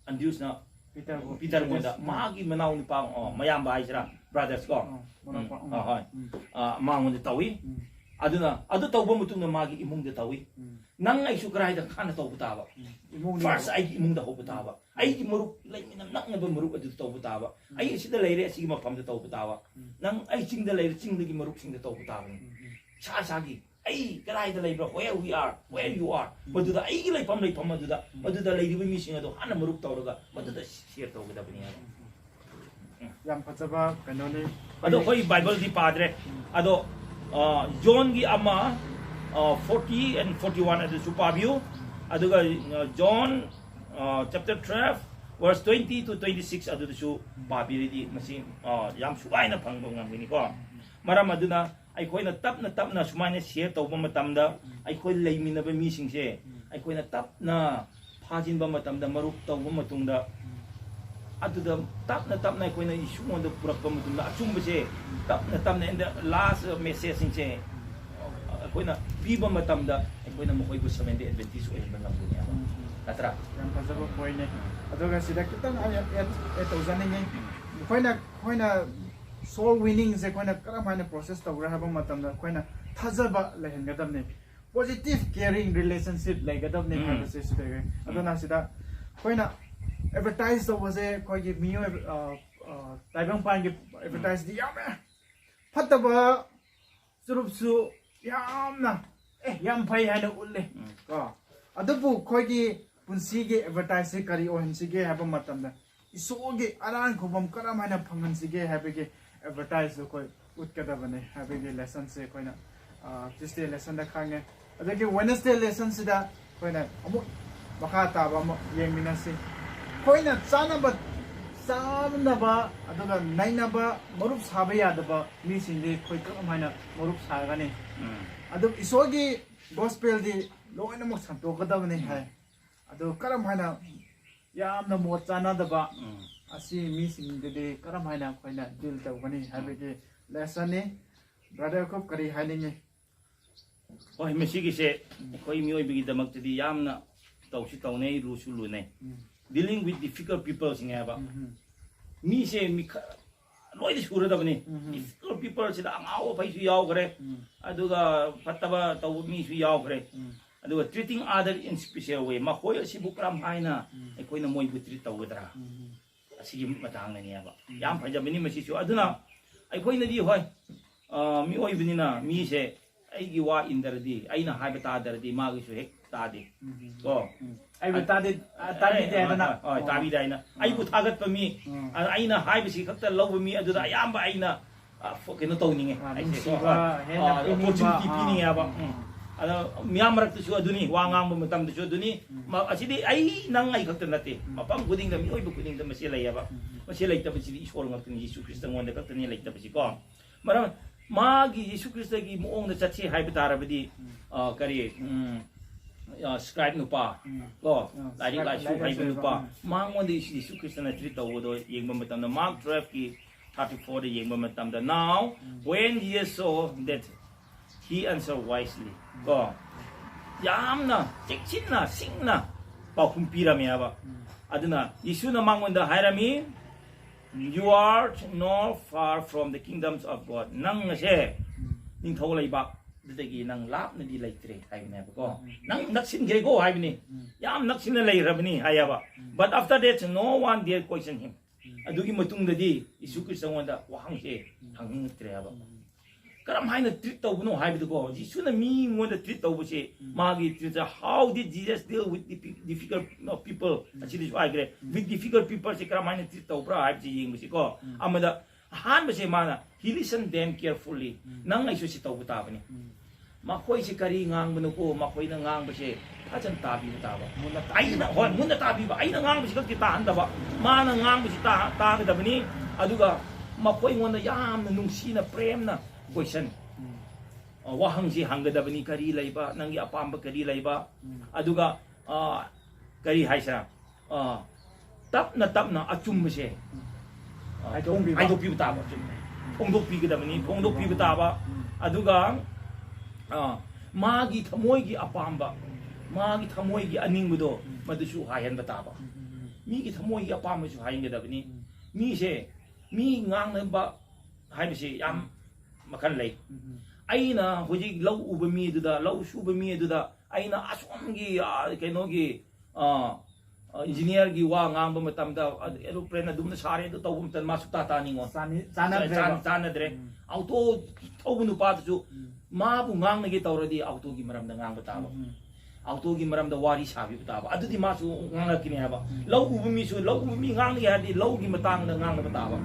ꯑꯟꯗ꯭ꯔꯤꯌꯨꯁꯅ ꯄꯤꯇꯔꯕꯨ-, ꯄꯤꯇꯔꯉꯣꯟꯗ, ꯄꯤꯇꯔ-, ꯃꯥꯒꯤ ꯃꯅꯥꯎ ꯅꯨꯄꯥ, ꯑꯣ, ꯃꯌꯥꯝꯕ ꯍꯥꯏꯁꯤꯔꯥ, ꯕ꯭ꯔꯥꯗꯔꯁ ꯀꯣ? ꯑꯣ, ꯃꯅꯥꯎꯄꯥ, ꯎꯝ, ꯎꯝ. ꯑ, ꯍꯣꯏ. ꯎꯝ. ꯑ, ꯃꯉꯣꯟꯗ ꯇꯧꯏ꯫ ꯎꯝ. ꯑꯗꯨꯅ ꯑꯗꯨ ꯇꯧꯕ ꯃꯇꯨꯡꯗ ꯃꯥꯒꯤ ꯏꯃꯨꯡꯗ ꯇꯧꯏ꯫ ꯎꯝ. ꯅꯪ ꯑꯩꯁꯨ ꯀꯗꯥꯏꯗ ꯍꯥꯟꯅ ꯇꯧꯕ ꯇꯥꯕ? ꯎꯝ. ꯏꯃꯨꯡꯗ ꯐꯥꯔꯁ ꯇꯧꯕ꯫ ꯑꯩꯒꯤ ꯏꯃꯨꯡꯗ ꯍꯧꯕ ꯇꯥꯕ꯫ ꯑꯩꯒꯤ ꯃꯔꯨꯞ ꯂꯩꯃꯤꯟꯅ ꯅꯛꯅꯕ ꯃꯔꯨꯞ ꯑꯗꯨ ꯇꯧꯕ ꯇꯥꯕ꯫ ꯑꯩ ꯑꯁꯤꯗ ꯂꯩꯔꯦ, ꯑꯁꯤꯒꯤ ꯃꯐꯝꯗ ꯇꯧꯕ ꯇꯥꯕ꯫ ꯅꯪ ꯑꯩ ꯆꯤꯡꯗ ꯂꯩꯔꯦ, ꯆꯤꯡꯗꯒꯤ ꯃꯔꯨꯞꯁꯤꯡꯗ ꯇꯧꯕ ꯇꯥꯕꯅꯤ꯫ ꯏꯁꯥ ꯏꯁꯥꯒꯤ ꯑꯩ ꯀꯗꯥꯏꯗ ꯂꯩꯕ꯭ꯔꯥ, where we are, where you are, ꯃꯗꯨꯗ ꯑꯩꯒꯤ ꯂꯩꯐꯝ ꯂꯩꯐꯝ ꯑꯗꯨꯗ, ꯃꯗꯨꯗ ꯂꯩꯔꯤꯕ ꯃꯤꯁꯤꯡ ꯑꯗꯨ ꯍꯥꯟꯅ ꯃꯔꯨꯞ ꯇꯧꯔꯒ ꯃꯗꯨꯗ share ꯇꯧꯒꯗꯕꯅꯤ ꯍꯥꯏꯕ꯫ ꯌꯥꯝ ꯐꯖꯕ ꯀꯩꯅꯣꯅꯤ꯫ ꯑꯗꯣ ꯑꯩꯈꯣꯏ ꯕꯥꯏꯕꯜꯗꯤ ꯄꯥꯗ꯭ꯔꯦ꯫ ꯑꯗꯣ ꯖꯣꯟꯒꯤ ꯑꯃ forty and forty one ꯑꯗꯨꯁꯨ ꯄꯥꯕꯤꯌꯨ꯫ ꯑꯗꯨꯒ zone chapter twelve verse twenty to twenty six ꯑꯗꯨꯗꯁꯨ ꯄꯥꯕꯤꯔꯗꯤ ꯃꯁꯤ ꯌꯥꯝ ꯁꯨꯒꯥꯏꯅ ꯐꯪꯕ ꯉꯝꯒꯅꯤꯀꯣ꯫ ꯃꯔꯝ ꯑꯗꯨꯅ ꯑꯩꯈꯣꯏꯅ ꯇꯞꯅ ꯇꯞꯅ ꯁꯨꯃꯥꯏꯅ share ꯇꯧꯕ ꯃꯇꯝꯗ ꯑꯩꯈꯣꯏ ꯂꯩꯃꯤꯟꯅꯕ ꯃꯤꯁꯤꯡꯁꯦ ꯑꯩꯈꯣꯏꯅ ꯇꯞꯅ ꯐꯥꯖꯤꯟꯕ ꯃꯇꯝꯗ, ꯃꯔꯨꯞ ꯇꯧꯕ ꯃꯇꯨꯡꯗ, ꯑꯗꯨꯗ ꯇꯞꯅ ꯇꯞꯅ ꯑꯩꯈꯣꯏꯅ ꯏꯁꯨꯉꯣꯟꯗ ꯄꯨꯔꯛꯄ ꯃꯇꯝꯗ ꯑꯆꯨꯝꯕꯁꯦ ꯇꯞꯅ ꯇꯞꯅ in the last messageꯁꯤꯡꯁꯦ ꯑꯩꯈꯣꯏꯅ ꯄꯤꯕ ꯃꯇꯝꯗ ꯑꯩꯈꯣꯏꯅ ꯃꯈꯣꯏꯕꯨ Seventh Day Adventist ꯑꯣꯏꯍꯟꯕ ꯉꯝꯒꯅꯤ ꯍꯥꯏꯕ ꯅꯠꯇ꯭ꯔꯥ? ꯌꯥꯝ ꯐꯖꯕ pointꯅꯦ꯫ ꯑꯗꯨꯒ ꯁꯤꯗ ꯈꯤꯇꯪ ꯑꯩ add add ꯇꯧꯖꯅꯤꯡꯉꯤ꯫ ꯑꯩꯈꯣꯏꯅ ꯑꯩꯈꯣꯏꯅ soul winningꯁꯦ ꯑꯩꯈꯣꯏꯅ ꯀꯔꯝ ꯍꯥꯏꯅ process ꯇꯧꯒ꯭ꯔꯦ ꯍꯥꯏꯕ ꯃꯇꯝꯗ ꯑꯩꯈꯣꯏꯅ ꯊꯥꯖꯕ ꯂꯩꯍꯟꯒꯗꯕꯅꯤ꯫ Positive caring relationship ꯂꯩꯒꯗꯕꯅꯤ ꯍꯥꯏꯕꯁꯦ ꯁꯤꯗ ꯑꯗꯨꯅ ꯁꯤꯗ ꯑꯩꯈꯣꯏꯅ advertise ꯇꯧꯕꯁꯦ ꯑꯩꯈꯣꯏꯒꯤ ꯃꯤꯑꯣꯏꯕ ꯇꯥꯏꯕꯪꯄꯥꯟꯒꯤ advertiseꯗꯤ ꯌꯥꯝꯃꯦ꯫ ꯐꯠꯇꯕ ꯆꯨꯔꯨꯞꯁꯨ ꯌꯥꯝꯅ ꯑꯦ ꯌꯥꯝ ꯐꯩ ꯍꯥꯏꯅ ꯎꯠꯂꯦ꯫ ꯀꯣ ꯑꯗꯨꯕꯨ ꯑꯩꯈꯣꯏꯒꯤ ꯄꯨꯟꯁꯤꯒꯤ advertiseꯁꯦ ꯀꯔꯤ ꯑꯣꯏꯍꯟꯁꯤꯒꯦ ꯍꯥꯏꯕ ꯃꯇꯝꯗ ꯏꯁꯣꯔꯒꯤ ꯑꯔꯥꯟ ꯈꯨꯕꯝ ꯀꯔꯝ ꯍꯥꯏꯅ ꯐꯪꯍꯟꯁꯤꯒꯦ ꯍꯥꯏꯕꯒꯤ advertiseꯁꯨ ꯑꯩꯈꯣꯏ ꯎꯠꯀꯗꯕꯅꯤ ꯍꯥꯏꯕꯒꯤ lessonꯁꯦ ꯑꯩꯈꯣꯏꯅ Tuesday lessonꯗ ꯈꯪꯉꯦ꯫ ꯑꯗꯒꯤ Wednesday lessonꯁꯤꯗ ꯑꯩꯈꯣꯏꯅ ꯑꯃꯨꯛ ꯃꯈꯥ ꯇꯥꯕ ꯑꯃ ꯌꯦꯡꯃꯤꯟꯅꯁꯤ꯫ ꯑꯩꯈꯣꯏꯅ ꯆꯥꯅꯕ ꯆꯥꯅꯕ ꯑꯗꯨꯒ ꯅꯩꯅꯕ ꯃꯔꯨꯞ ꯁꯥꯕ ꯌꯥꯗꯕ ꯃꯤꯁꯤꯡꯗꯤ ꯑꯩꯈꯣꯏ ꯀꯔꯝ ꯍꯥꯏꯅ ꯃꯔꯨꯞ ꯁꯥꯒꯅꯤ? ꯑꯗꯨ ꯏꯁꯣꯔꯒꯤ gospelꯗꯤ ꯂꯣꯏꯅꯃꯛ ꯁꯟꯗꯣꯛꯀꯗꯕꯅꯤ ꯍꯥꯏ꯫ ꯑꯗꯨ ꯀꯔꯝ ꯍꯥꯏꯅ ꯌꯥꯝꯅ ꯃꯣꯠ ꯆꯥꯅꯗꯕ ꯑꯁꯤ ꯃꯤꯁꯤꯡꯗꯨꯗꯤ ꯀꯔꯝ ꯍꯥꯏꯅ ꯑꯩꯈꯣꯏꯅ deal ꯇꯧꯒꯅꯤ ꯍꯥꯏꯕꯒꯤ lessonꯅꯤ꯫ Brother ꯈꯨꯞ ꯀꯔꯤ ꯍꯥꯏꯅꯤꯡꯉꯤ? ꯍꯣꯏ, ꯃꯁꯤꯒꯤꯁꯦ ꯑꯩꯈꯣꯏ ꯃꯤꯑꯣꯏꯕꯒꯤꯗꯃꯛꯇꯗꯤ ꯌꯥꯝꯅ ꯇꯧꯁꯨ ꯇꯧꯅꯩ, ꯂꯨꯁꯨ ꯂꯨꯅꯩ꯫ Dealing with difficult peopleꯁꯤꯡ ꯍꯥꯏꯕ ꯃꯤꯁꯦ ꯃꯤ ꯈꯔ ꯂꯣꯏꯅ ꯁꯨꯔꯗꯕꯅꯤ꯫ Difficult peopleꯁꯤꯗ ꯑꯉꯥꯎ ꯑꯐꯩꯁꯨ ꯌꯥꯎꯈ꯭ꯔꯦ, ꯑꯗꯨꯒ ꯐꯠꯇꯕ ꯇꯧꯕ ꯃꯤꯁꯨ ꯌꯥꯎꯈ꯭ꯔꯦ꯫ ꯑꯗꯨꯒ treating other in special way, ꯃꯈꯣꯏ ꯑꯁꯤꯕꯨ ꯀꯔꯝ ꯍꯥꯏꯅ ꯑꯩꯈꯣꯏꯅ ꯃꯣꯏꯕꯨ treat ꯇꯧꯒꯗ꯭ꯔꯥ? ꯑꯁꯤꯒꯤ ꯃꯇꯥꯡꯗꯅꯦꯕ꯫ ꯌꯥꯝ ꯐꯖꯕꯅꯤ ꯃꯁꯤꯁꯨ꯫ ꯑꯗꯨꯅ ꯑꯩꯈꯣꯏꯅꯗꯤ, ꯍꯣꯏ, ꯑ, ꯃꯤꯑꯣꯏꯕꯅꯤꯅ ꯃꯤꯁꯦ ꯑꯩꯒꯤ ꯋꯥ ꯏꯟꯗ꯭ꯔꯗꯤ, ꯑꯩꯅ ꯍꯥꯏꯕ ꯇꯥꯗ꯭ꯔꯗꯤ ꯃꯥꯒꯤꯁꯨ ꯍꯦꯛ ꯇꯥꯗꯦ꯫ ꯀꯣ? ꯑꯩꯕꯨ ꯇꯥꯗꯦ, ꯑ, ꯇꯥꯕꯤꯗꯦ ꯍꯥꯏꯗꯅ꯫ ꯍꯣꯏ, ꯍꯣꯏ, ꯇꯥꯕꯤꯗꯦ ꯍꯥꯏꯅ꯫ ꯑꯩꯕꯨ ꯊꯥꯒꯠꯄ ꯃꯤ, ꯎꯝ꯫ ꯑ, ꯑꯩꯅ ꯍꯥꯏꯕꯁꯤ ꯈꯛꯇ ꯂꯧꯕ ꯃꯤ, ꯑꯗꯨꯗ ꯑꯌꯥꯝꯕ ꯑꯩꯅ, ꯑ, ꯐ-, ꯀꯩꯅꯣ ꯇꯧꯅꯤꯡꯉꯦ꯫ ꯑ, ꯑꯩꯁꯦ, ꯅꯨꯡꯁꯤꯕ, ꯍꯣꯏ, ꯍꯦꯟꯅ ꯑ, ꯄꯤꯅꯤꯡꯕ, opportunity ꯑ, ꯄꯤꯅꯤꯡꯉꯦꯕ꯫ ꯎꯝ꯫ ꯎꯝ꯫ ꯑꯗ ꯃꯤꯌꯥꯝ ꯃꯔꯛꯇꯁꯨ ꯑꯗꯨꯅꯤ, ꯋꯥ ꯉꯥꯡꯕ ꯃꯇꯝꯗꯁꯨ ꯑꯗꯨꯅꯤ꯫ ꯃ-, ꯑꯁꯤꯗꯤ ꯑꯩ ꯅꯪ ꯑꯩ ꯈꯛꯇ ꯅꯠꯇꯦ, ꯃꯐꯝ ꯈꯨꯗꯤꯡꯗ, ꯃꯤꯑꯣꯏꯕ ꯈꯨꯗꯤꯡꯗ ꯃꯁꯤ ꯂꯩꯌꯦꯕ꯫ ꯃꯁꯤ ꯂꯩꯇꯕꯁꯤꯗꯤ ꯏꯁꯣꯔ ꯉꯥꯛꯇꯅꯤ, ꯖꯤꯁꯨ ꯈ꯭ꯔꯤꯁꯇꯉꯣꯟꯗ ꯈꯛꯇꯅꯤ ꯂꯩꯇꯕꯁꯤꯀꯣ꯫ ꯃꯔꯝ, ꯃꯥꯒꯤ ꯖꯤꯁꯨ ꯈ꯭ꯔꯤꯁꯇꯒꯤ ꯃꯑꯣꯡꯗ ꯆꯠꯁꯤ ꯍꯥꯏꯕ ꯇꯥꯔꯕꯗꯤ, ꯑ, ꯀꯔꯤ, ꯎꯝ, ꯑ, scribe ꯅꯨꯄꯥ, ꯀꯣ, ꯎꯝ, ꯂꯥꯏꯔꯤꯛ scribe, ꯂꯥꯏꯁꯨ ꯂꯥꯏꯔꯤꯛ ꯍꯩꯕ ꯂꯥꯏꯁꯨ ꯅꯨꯄꯥ, ꯍꯩꯕ, ꯎꯝ꯫ ꯃꯉꯣꯟꯗ ꯖꯤꯁꯨ ꯈ꯭ꯔꯤꯁꯇꯅ treat ꯇꯧꯕꯗꯣ ꯌꯦꯡꯕ ꯃꯇꯝꯗ, Mark twelve ꯀꯤ thirty four ꯗ ꯌꯦꯡꯕ ꯃꯇꯝꯗ, "Now when Jesus saw that he answered wisely," ꯀꯣ, ꯌꯥꯝꯅ ꯆꯦꯛꯁꯤꯟꯅ, ꯁꯤꯡꯅ ꯄꯥꯎꯈꯨꯝ ꯄꯤꯔꯝꯃꯦ ꯍꯥꯏꯕ꯫ ꯑꯗꯨꯅ ꯌꯤꯁꯨꯅ ꯃꯉꯣꯟꯗ ꯍꯥꯏꯔꯝꯃꯤ, "You are not far from the kingdoms of God." ꯅꯪ ꯑꯁꯦ ꯅꯤꯡꯊꯧ ꯂꯩꯕꯥꯛ ꯑꯗꯨꯗꯒꯤ ꯅꯪ ꯂꯥꯞꯅꯗꯤ ꯂꯩꯇ꯭ꯔꯦ ꯍꯥꯏꯕꯅꯦꯕꯀꯣ꯫ ꯅꯪ ꯅꯛꯁꯤꯟꯈ꯭ꯔꯦꯀꯣ ꯍꯥꯏꯕꯅꯤ꯫ ꯌꯥꯝ ꯅꯛꯁꯤꯟꯅ ꯂꯩꯈ꯭ꯔꯕꯅꯤ ꯍꯥꯏꯌꯦꯕ꯫ "But after that, no one dare question him." ꯑꯗꯨꯒꯤ ꯃꯇꯨꯡꯗꯗꯤ ꯌꯤꯁꯨ ꯈ꯭ꯔꯤꯁꯇꯉꯣꯟꯗ ꯋꯥꯍꯪꯁꯦ ꯍꯪꯅꯤꯡꯉꯛꯇ꯭ꯔꯦ ꯍꯥꯏꯕ꯫ ꯀꯔꯝ ꯍꯥꯏꯅ treat ꯇꯧꯕꯅꯣ ꯍꯥꯏꯕꯗꯨꯀꯣ, ꯌꯤꯁꯨꯅ ꯃꯤꯉꯣꯟꯗ treat ꯇꯧꯕꯁꯦ, ꯃꯥꯒꯤ treat, how did Jesus deal with the difficult people? ꯑꯁꯤꯗꯁꯨ ꯍꯥꯏꯈ꯭ꯔꯦ, with difficult people ꯁꯦ ꯀꯔꯝ ꯍꯥꯏꯅ treat ꯇꯧꯕ꯭ꯔꯥ ꯍꯥꯏꯕꯁꯦ ꯌꯦꯡꯕꯁꯤꯀꯣ꯫ ꯑꯃꯗ ꯑꯍꯥꯟꯕꯁꯦ ꯃꯥꯅ, "He listened them carefully." ꯅꯪ ꯑꯩꯁꯨ ꯁꯤ ꯇꯧꯕ ꯇꯥꯕꯅꯤ꯫ ꯃꯈꯣꯏꯁꯦ ꯀꯔꯤ ꯉꯥꯡꯕꯅꯣꯀꯣ, ꯃꯈꯣꯏꯅ ꯉꯥꯡꯕꯁꯦ ꯐꯖꯅ ꯇꯥꯕꯤꯕ ꯇꯥꯕ꯫ ꯃꯨꯟꯅ ꯇꯥꯕꯤꯕ꯫ ꯑꯩꯅ, ꯍꯣꯏ, ꯃꯨꯟꯅ ꯇꯥꯕꯤꯕ, ꯑꯩꯅ ꯉꯥꯡꯕꯁꯤ ꯈꯛꯇꯤ ꯇꯥꯍꯟꯗꯕ, ꯃꯥꯅ ꯉꯥꯡꯕꯁꯤ ꯇꯥ-, ꯇꯥꯒꯗꯕꯅꯤ꯫ ꯑꯗꯨꯒ ꯃꯈꯣꯏꯉꯣꯟꯗ ꯌꯥꯝꯅ ꯅꯨꯡꯁꯤꯅ, ꯄ꯭ꯔꯦꯝꯅ question, ꯑ, ꯋꯥꯍꯪꯁꯤ ꯍꯪꯒꯗꯕꯅꯤ, "ꯀꯔꯤ ꯂꯩꯕ? ꯅꯪꯒꯤ ꯑꯄꯥꯝꯕ ꯀꯔꯤ ꯂꯩꯕ?" ꯑꯗꯨꯒ, ꯑ, ꯀꯔꯤ ꯍꯥꯏꯁꯤꯔꯥ? ꯑ, ꯇꯞꯅ ꯇꯞꯅ ꯑꯆꯨꯝꯕꯁꯦ, ꯑ, ꯍꯥꯏꯗꯣꯛꯄꯤꯕ꯫ ꯍꯥꯏꯗꯣꯛꯄꯤꯕ ꯇꯥꯕ, ꯑꯆꯨꯝꯕ ꯐꯣꯡꯗꯣꯛꯄꯤꯒꯗꯕꯅꯤ, ꯐꯣꯡꯗꯣꯛꯄꯤꯕ ꯇꯥꯕ꯫ ꯑꯗꯨꯒ, ꯑ, ꯃꯥꯒꯤ ꯊꯃꯣꯏꯒꯤ ꯑꯄꯥꯝꯕ, ꯃꯥꯒꯤ ꯊꯃꯣꯏꯒꯤ ꯑꯅꯤꯡꯕꯗꯣ, ꯃꯗꯨꯁꯨ ꯍꯥꯏꯍꯟꯕ ꯇꯥꯕ꯫ ꯃꯤꯒꯤ ꯊꯃꯣꯏꯒꯤ ꯑꯄꯥꯝꯕꯁꯨ ꯍꯥꯏꯍꯟꯒꯗꯕꯅꯤ꯫ ꯃꯤꯁꯦ, ꯃꯤ ꯉꯥꯡꯅꯕ ꯍꯥꯏꯕꯁꯤ ꯌꯥꯝ ꯃꯈꯜ ꯂꯩ꯫ ꯑꯩꯅ ꯍꯧꯖꯤꯛ ꯂꯧ ꯎꯕ ꯃꯤ ꯑꯗꯨꯗ, ꯂꯧ ꯁꯨꯕ ꯃꯤ ꯑꯗꯨꯗ ꯑꯩꯅ ꯑꯁꯣꯝꯒꯤ, ꯑ, ꯀꯩꯅꯣꯒꯤ, ꯑ, ꯑ, ꯏꯟꯖꯤꯅꯤꯌꯥꯔꯒꯤ ꯋꯥ ꯉꯥꯡꯕ ꯃꯇꯝꯗ, ꯑ, ꯑꯦꯔꯣꯄ꯭ꯂꯦꯟ ꯑꯗꯨꯝꯅ ꯁꯥꯔꯦ ꯑꯗꯨ ꯇꯧꯕ ꯃꯇꯝꯗ ꯃꯥ ꯁꯨꯛꯇꯥ ꯇꯥꯅꯤꯡꯉꯣ꯫ ꯆꯥꯅꯤ-, ꯆꯥꯟꯅꯗ꯭ꯔꯦꯕ꯫ ꯆꯥꯟ-, ꯆꯥꯟꯅꯗ꯭ꯔꯦ꯫ ꯎꯝ꯫ ꯑꯣꯇꯣ ꯊꯧꯕ ꯅꯨꯄꯥꯗꯨꯁꯨ ꯎꯝ꯫ ꯃꯥꯕꯨ ꯉꯥꯡꯅꯒꯦ ꯇꯧꯔꯗꯤ ꯑꯣꯇꯣꯒꯤ ꯃꯔꯝꯗ ꯉꯥꯡꯕ ꯇꯥꯕ꯫ ꯎꯝ꯫ ꯑꯣꯇꯣꯒꯤ ꯃꯔꯝꯗ ꯋꯥꯔꯤ ꯁꯥꯕꯤꯕ ꯇꯥꯕ꯫ ꯑꯗꯨꯗꯤ ꯃꯥꯁꯨ ꯉꯥꯡꯂꯛꯀꯅꯤ ꯍꯥꯏꯕ꯫ ꯎꯝ꯫ ꯂꯧ ꯎꯕ ꯃꯤꯁꯨ ꯂꯧ ꯎꯕ ꯃꯤ ꯉꯥꯡꯅꯒꯦ ꯍꯥꯏꯔꯗꯤ ꯂꯧꯒꯤ ꯃꯇꯥꯡꯗ ꯉꯥꯡꯅꯕ ꯇꯥꯕ꯫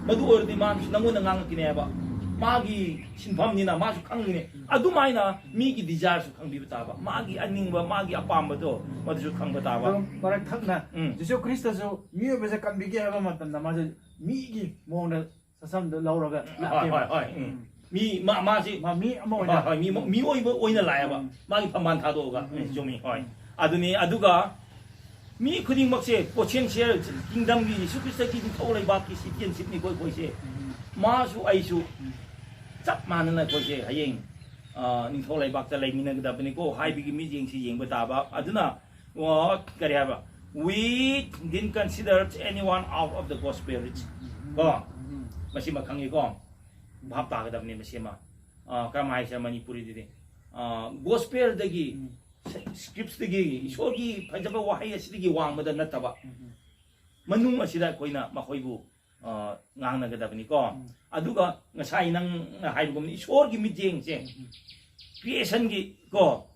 ꯃꯗꯨ ꯑꯣꯏꯔꯗꯤ ꯃꯥꯁꯨ ꯅꯪꯉꯣꯟꯗ ꯉꯥꯡꯂꯛꯀꯅꯤ ꯍꯥꯏꯕ꯫ ꯃꯥꯒꯤ ꯁꯤꯟꯐꯝꯅꯤꯅ ꯃꯥꯁꯨ ꯈꯪꯒꯅꯤ꯫ ꯎꯝ꯫ ꯑꯗꯨꯃꯥꯏꯅ ꯃꯤꯒꯤ ꯗꯤꯖꯥꯏꯔꯁꯨ ꯈꯪꯕꯤꯕ ꯇꯥꯕ꯫ ꯃꯥꯒꯤ ꯑꯅꯤꯡꯕ, ꯃꯥꯒꯤ ꯑꯄꯥꯝꯕꯗꯣ ꯃꯗꯨꯁꯨ ꯈꯪꯕ ꯇꯥꯕ꯫ ꯑꯗꯨꯝ ꯃꯔꯛ ꯊꯛꯅ ꯎꯝ꯫ ꯖꯤꯁꯨ ꯈ꯭ꯔꯤꯁꯇꯁꯨ ꯃꯤꯑꯣꯏꯕꯁꯦ ꯀꯟꯕꯤꯒꯦ ꯍꯥꯏꯕ ꯃꯇꯝꯗ ꯃꯥꯁꯦ ꯃꯤꯒꯤ ꯃꯑꯣꯡꯗ ꯁꯛꯁꯝꯗ ꯂꯧꯔꯒ ꯍꯣꯏ, ꯂꯥꯛꯇꯦꯕ꯫ ꯍꯣꯏ, ꯍꯣꯏ, ꯎꯝ꯫ ꯎꯝ꯫ ꯃꯤ, ꯃꯥ, ꯃꯥꯁꯤ ꯃꯥ ꯃꯤ ꯑꯃ ꯑꯣꯏꯅ ꯍꯣꯏ, ꯍꯣꯏ, ꯃꯤ, ꯃꯤꯑꯣꯏꯕ ꯑꯣꯏꯅ ꯂꯥꯛꯑꯦꯕ꯫ ꯎꯝ꯫ ꯃꯥꯒꯤ ꯐꯝꯕꯥꯜ ꯊꯥꯗꯣꯛꯑꯒ꯫ ꯎꯝ꯫ ꯎꯝ, ꯆꯨꯝꯃꯤ, ꯍꯣꯏ꯫ ꯎꯝ꯫ ꯑꯗꯨꯅꯤ, ꯑꯗꯨꯒ ꯃꯤ ꯈꯨꯗꯤꯡꯃꯛꯁꯦ ꯄꯣꯇꯦꯟꯁꯤꯌꯦꯜ ꯀꯤꯡꯗꯝꯒꯤ, ꯌꯤꯁꯨ ꯈ꯭ꯔꯤꯁꯇꯒꯤ ꯅꯤꯡꯊꯧ ꯂꯩꯕꯥꯛꯀꯤ ꯁꯤꯇꯤꯖꯦꯟꯁꯤꯞꯅꯤꯀꯣ ꯑꯩꯈꯣꯏꯁꯦ꯫ ꯎꯝ꯫ ꯃꯥꯁꯨ ꯑꯩꯁꯨ ꯎꯝ꯫ ꯆꯞ ꯃꯥꯟꯅꯅ ꯑꯩꯈꯣꯏꯁꯦ ꯍꯌꯦꯡ, ꯑ, ꯅꯤꯡꯊꯧ ꯂꯩꯕꯥꯛꯇ ꯂꯩꯃꯤꯟꯅꯒꯗꯕꯅꯤꯀꯣ ꯍꯥꯏꯕꯒꯤ ꯃꯤꯠꯌꯦꯡꯁꯤ ꯌꯦꯡꯕ ꯇꯥꯕ꯫ ꯑꯗꯨꯅ, ꯑ, ꯀꯔꯤ ꯍꯥꯏꯕ? "We didn't consider anyone out of the gospel rich." ꯎꯝ꯫ ꯀꯣ? ꯎꯝ꯫ ꯃꯁꯤꯃ ꯈꯪꯉꯤꯀꯣ? ꯚꯥꯞ ꯇꯥꯒꯗꯕꯅꯤ ꯃꯁꯤꯃ꯫ ꯑ, ꯀꯔꯝ ꯍꯥꯏꯁꯤꯔ ꯃꯅꯤꯄꯨꯔꯤꯗꯗꯤ? ꯑ, ꯒꯣꯁꯄꯦꯜꯗꯒꯤ, ꯎꯝ꯫ ꯁ-, ꯁ꯭ꯀ꯭ꯔꯤꯞꯁꯇꯒꯤ, ꯎꯝ꯫ ꯏꯁꯣꯔꯒꯤ ꯐꯖꯕ ꯋꯥꯍꯩ ꯑꯁꯤꯗꯒꯤ ꯋꯥꯡꯃꯗ ꯅꯠꯇꯕ, ꯎꯝ, ꯎꯝ꯫ ꯃꯅꯨꯡ ꯑꯁꯤꯗ ꯑꯩꯈꯣꯏꯅ ꯃꯈꯣꯏꯕꯨ, ꯑ, ꯉꯥꯡꯅꯒꯗꯕꯅꯤꯀꯣ꯫ ꯎꯝ꯫ ꯑꯗꯨꯒ ꯉꯁꯥꯏ ꯅꯪꯅ ꯍꯥꯏꯕꯒꯨꯝꯅ ꯏꯁꯣꯔꯒꯤ ꯃꯤꯠꯌꯦꯡꯁꯦ, ꯎꯝ, ꯎꯝ꯫ ꯀ꯭ꯔꯤꯌꯦꯁꯟꯒꯤ ꯀꯣ,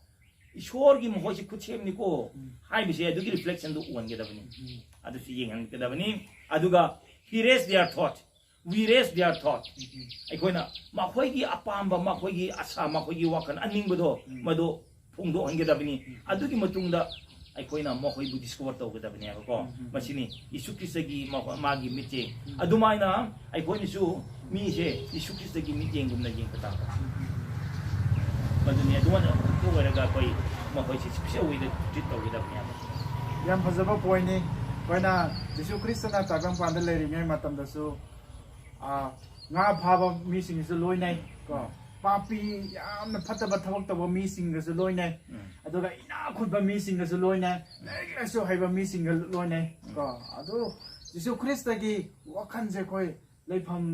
ꯏꯁꯣꯔꯒꯤ ꯃꯈꯣꯏꯁꯤ ꯈꯨꯠꯁꯦꯝꯅꯤꯀꯣ ꯎꯝ꯫ ꯍꯥꯏꯕꯁꯦ ꯑꯗꯨꯒꯤ ꯔꯤꯐ꯭ꯂꯦꯛꯁꯟꯗꯨ ꯎꯍꯟꯒꯗꯕꯅꯤ꯫ ꯎꯝ꯫ ꯑꯗꯨꯁꯨ ꯌꯦꯡꯍꯟꯒꯗꯕꯅꯤ꯫ ꯑꯗꯨꯒ he raised their thought, we raise their thought. ꯎꯝ, ꯎꯝ꯫ ꯑꯩꯈꯣꯏꯅ ꯃꯈꯣꯏꯒꯤ ꯑꯄꯥꯝꯕ, ꯃꯈꯣꯏꯒꯤ ꯑꯁꯥ, ꯃꯈꯣꯏꯒꯤ ꯋꯥꯈꯜ ꯑꯅꯤꯡꯕꯗꯣ ꯎꯝ꯫ ꯃꯗꯨ ꯐꯣꯡꯗꯣꯛꯍꯟꯒꯗꯕꯅꯤ꯫ ꯎꯝ꯫ ꯑꯗꯨꯒꯤ ꯃꯇꯨꯡꯗ ꯑꯩꯈꯣꯏꯅ ꯃꯈꯣꯏꯕꯨ ꯗꯤꯁꯀꯣꯚꯔ ꯇꯧꯒꯗꯕꯅꯦꯕꯀꯣ꯫ ꯎꯝ, ꯎꯝ꯫ ꯃꯁꯤꯅꯤ ꯌꯤꯁꯨ ꯈ꯭ꯔꯤꯁꯇꯒꯤ ꯃꯈꯣꯏ, ꯃꯥꯒꯤ ꯃꯤꯠꯌꯦꯡ꯫ ꯎꯝ꯫ ꯑꯗꯨꯃꯥꯏꯅ ꯑꯩꯈꯣꯏꯅꯁꯨ ꯃꯤꯁꯦ ꯌꯤꯁꯨ ꯈ꯭ꯔꯤꯁꯇꯒꯤ ꯃꯤꯠꯌꯦꯡꯒꯨꯝꯅ ꯌꯦꯡꯕ ꯇꯥꯕ꯫ ꯎꯝ, ꯎꯝ꯫ ꯃꯗꯨꯅꯤ, ꯑꯗꯨꯃꯥꯏꯅ ꯑꯣꯏꯔꯒ ꯑꯩꯈꯣꯏ ꯃꯈꯣꯏꯁꯦ special way ꯗ treat ꯇꯧꯒꯗꯕꯅꯦꯕ꯫ ꯌꯥꯝ ꯐꯖꯕ ꯄꯣꯏꯟꯅꯤ꯫ ꯑꯩꯈꯣꯏꯅ ꯖꯤꯁꯨ ꯈ꯭ꯔꯤꯁꯇꯅ ꯇꯥꯏꯕꯪꯄꯥꯟꯗ ꯂꯩꯔꯤꯉꯩ ꯃꯇꯝꯗꯁꯨ, ꯑ, ꯉꯥ ꯐꯥꯕ ꯃꯤꯁꯤꯡꯁꯨ ꯂꯣꯏꯅꯩ ꯀꯣ꯫ ꯎꯝ꯫ ꯄꯥꯄꯤ, ꯌꯥꯝꯅ ꯐꯠꯇꯕ ꯊꯕꯛ ꯇꯧꯕ ꯃꯤꯁꯤꯡꯒꯁꯨ ꯂꯣꯏꯅꯩ꯫ ꯎꯝ꯫ ꯑꯗꯨꯒ ꯏꯅꯥꯛ ꯈꯨꯟꯕ ꯃꯤꯁꯤꯡꯒꯁꯨ ꯂꯣꯏꯅꯩ꯫ ꯎꯝ꯫ ꯂꯥꯏꯔꯤꯛ ꯂꯥꯏꯁꯨ ꯍꯩꯕ ꯃꯤꯁꯤꯡꯒ ꯂꯣꯏꯅꯩ ꯎꯝ꯫ ꯀꯣ꯫ ꯑꯗꯨ ꯖꯤꯁꯨ ꯈ꯭ꯔꯤꯁꯇꯒꯤ ꯋꯥꯈꯜꯁꯦ ꯑꯩꯈꯣꯏ ꯂꯩꯐꯝ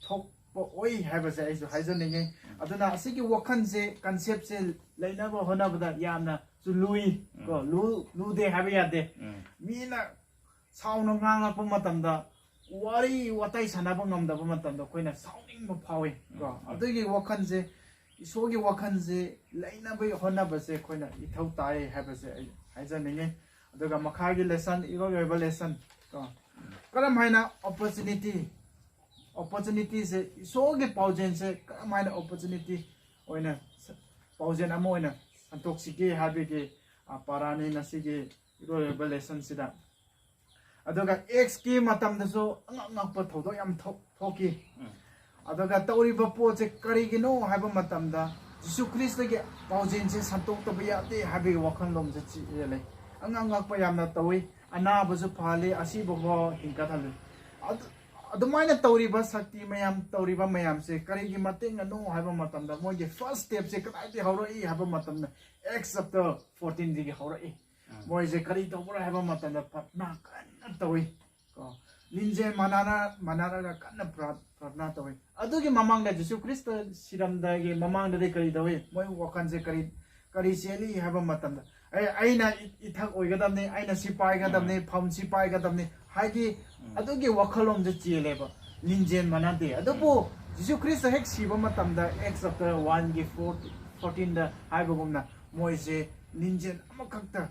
ꯊꯣꯛ ꯑꯣꯏ ꯍꯥꯏꯕꯁꯦ ꯑꯩꯁꯨ ꯍꯥꯏꯖꯅꯤꯡꯉꯤ꯫ ꯑꯗꯨꯅ ꯑꯁꯤꯒꯤ ꯋꯥꯈꯜꯁꯦ, concept ꯁꯦ ꯂꯩꯅꯕ ꯍꯣꯠꯅꯕꯗ ꯌꯥꯝꯅꯁꯨ ꯂꯨꯏ ꯀꯣ꯫ ꯂꯨ- ꯂꯨꯗꯦ ꯍꯥꯏꯕ ꯌꯥꯗꯦ꯫ ꯃꯤꯅ ꯁꯥꯎꯅ ꯉꯥꯡꯂꯛꯄ ꯃꯇꯝꯗ, ꯋꯥꯔꯤ ꯋꯥꯇꯥꯏ ꯁꯥꯟꯅꯕ ꯉꯝꯗꯕ ꯃꯇꯝꯗ ꯑꯩꯈꯣꯏꯅ ꯁꯥꯎꯅꯤꯡꯕ ꯐꯥꯎꯏ ꯀꯣ꯫ ꯑꯗꯨꯒꯤ ꯋꯥꯈꯜꯁꯦ, ꯏꯁꯣꯔꯒꯤ ꯋꯥꯈꯜꯁꯦ ꯂꯩꯅꯕꯒꯤ ꯍꯣꯠꯅꯕꯁꯦ ꯑꯩꯈꯣꯏꯅ ꯏꯊꯧ ꯇꯥꯏ ꯍꯥꯏꯕꯁꯦ ꯑꯩ ꯍꯥꯏꯖꯅꯤꯡꯉꯤ꯫ ꯑꯗꯨꯒ ꯃꯈꯥꯒꯤ lesson, ꯏꯔꯣꯏ ꯂꯣꯏꯕ lesson ꯀꯣ, ꯀꯔꯝ ꯍꯥꯏꯅ opportunity, opportunity ꯁꯦ, ꯏꯁꯣꯔꯒꯤ ꯄꯥꯎꯖꯦꯜꯁꯦ ꯀꯔꯝ ꯍꯥꯏꯅ opportunity ꯑꯣꯏꯅ ꯁ- ꯄꯥꯎꯖꯦꯜ ꯑꯃ ꯑꯣꯏꯅ ꯁꯟꯗꯣꯛꯁꯤꯒꯦ ꯍꯥꯏꯕꯒꯤ, ꯑ, ꯄꯥꯔꯥꯅꯤ ꯉꯁꯤꯒꯤ ꯏꯔꯣꯏ ꯂꯣꯏꯕ lesson ꯁꯤꯗ꯫ ꯑꯗꯨꯒ Acts ꯀꯤ ꯃꯇꯝꯗꯁꯨ ꯑꯉꯛ ꯑꯉꯛꯄ ꯊꯧꯗꯣꯛ ꯌꯥꯝ ꯊꯣꯛ- ꯊꯣꯛꯈꯤ꯫ ꯑꯗꯨꯒ ꯇꯧꯔꯤꯕ ꯄꯣꯠꯁꯦ ꯀꯔꯤꯒꯤꯅꯣ ꯍꯥꯏꯕ ꯃꯇꯝꯗ, ꯖꯤꯁꯨ ꯈ꯭ꯔꯤꯁꯇꯒꯤ ꯄꯥꯎꯖꯦꯜꯁꯦ ꯁꯟꯗꯣꯛꯇꯕ ꯌꯥꯗꯦ ꯍꯥꯏꯕꯒꯤ ꯋꯥꯈꯜꯂꯣꯟꯁꯦ ꯆꯦꯜꯂꯦ꯫ ꯑꯉꯛ ꯑꯉꯛꯄ ꯌꯥꯝꯅ ꯇꯧꯏ꯫ ꯑꯅꯥꯕꯁꯨ ꯐꯍꯜꯂꯤ, ꯑꯁꯤꯕꯐꯥꯎ ꯍꯤꯡꯒꯠꯍꯜꯂꯤ꯫ ꯑꯗꯨ- ꯑꯗꯨꯃꯥꯏꯅ ꯇꯧꯔꯤꯕ ꯁꯛꯇꯤ ꯃꯌꯥꯝ, ꯇꯧꯔꯤꯕ ꯃꯌꯥꯝꯁꯦ ꯀꯔꯤꯒꯤ ꯃꯇꯦꯡꯅꯅꯣ ꯍꯥꯏꯕ ꯃꯇꯝꯗ, ꯃꯣꯏꯒꯤ first step ꯁꯦ ꯀꯗꯥꯏꯗꯒꯤ ꯍꯧꯔꯛꯏ ꯍꯥꯏꯕ ꯃꯇꯝꯗ, Acts chapter fourteen ꯗꯒꯤ ꯍꯧꯔꯛꯏ꯫ ꯃꯣꯏꯁꯦ ꯀꯔꯤ ꯇꯧꯕ꯭ꯔꯥ ꯍꯥꯏꯕ ꯃꯇꯝꯗ, ꯄ꯭ꯔꯊꯅꯥ ꯀꯟꯅ ꯇꯧꯏ ꯀꯣ꯫ ꯂꯤꯡꯖꯦꯜ ꯃꯥꯟꯅꯅ, ꯃꯥꯟꯅꯔꯒ ꯀꯟꯅ ꯄ꯭ꯔ- ꯄ꯭ꯔꯊꯅꯥ ꯇꯧꯏ꯫ ꯑꯗꯨꯒꯤ ꯃꯃꯥꯡꯗ, ꯖꯤꯁꯨ ꯈ꯭ꯔꯤꯁꯇ ꯁꯤꯔꯝꯗꯥꯏꯒꯤ ꯃꯃꯥꯡꯗꯗꯤ ꯀꯔꯤ ꯇꯧꯏ? ꯃꯣꯏ ꯋꯥꯈꯜꯁꯦ ꯀꯔꯤ, ꯀꯔꯤ ꯆꯦꯜꯂꯤ ꯍꯥꯏꯕ ꯃꯇꯝꯗ, "ꯑꯩ- ꯑꯩꯅ ꯏ- ꯏꯊꯛ ꯑꯣꯏꯒꯗꯕꯅꯤ, ꯑꯩꯅ ꯁꯤ ꯄꯥꯏꯒꯗꯕꯅꯤ, ꯐꯝ ꯁꯤ ꯄꯥꯏꯒꯗꯕꯅꯤ" ꯍꯥꯏꯒꯤ ꯑꯗꯨꯒꯤ ꯋꯥꯈꯜꯂꯣꯟꯁꯦ ꯆꯦꯜꯂꯦꯕ꯫ ꯂꯤꯡꯖꯦꯜ ꯃꯥꯟꯅꯗꯦ꯫ ꯑꯗꯨꯕꯨ ꯖꯤꯁꯨ ꯈ꯭ꯔꯤꯁꯇ ꯍꯦꯛ ꯁꯤꯕ ꯃꯇꯝꯗ, Acts chapter one ꯒꯤ four- fourteen ꯗ ꯍꯥꯏꯕꯒꯨꯝꯅ, ꯃꯣꯏꯁꯦ ꯂꯤꯡꯖꯦꯜ ꯑꯃꯈꯛꯇ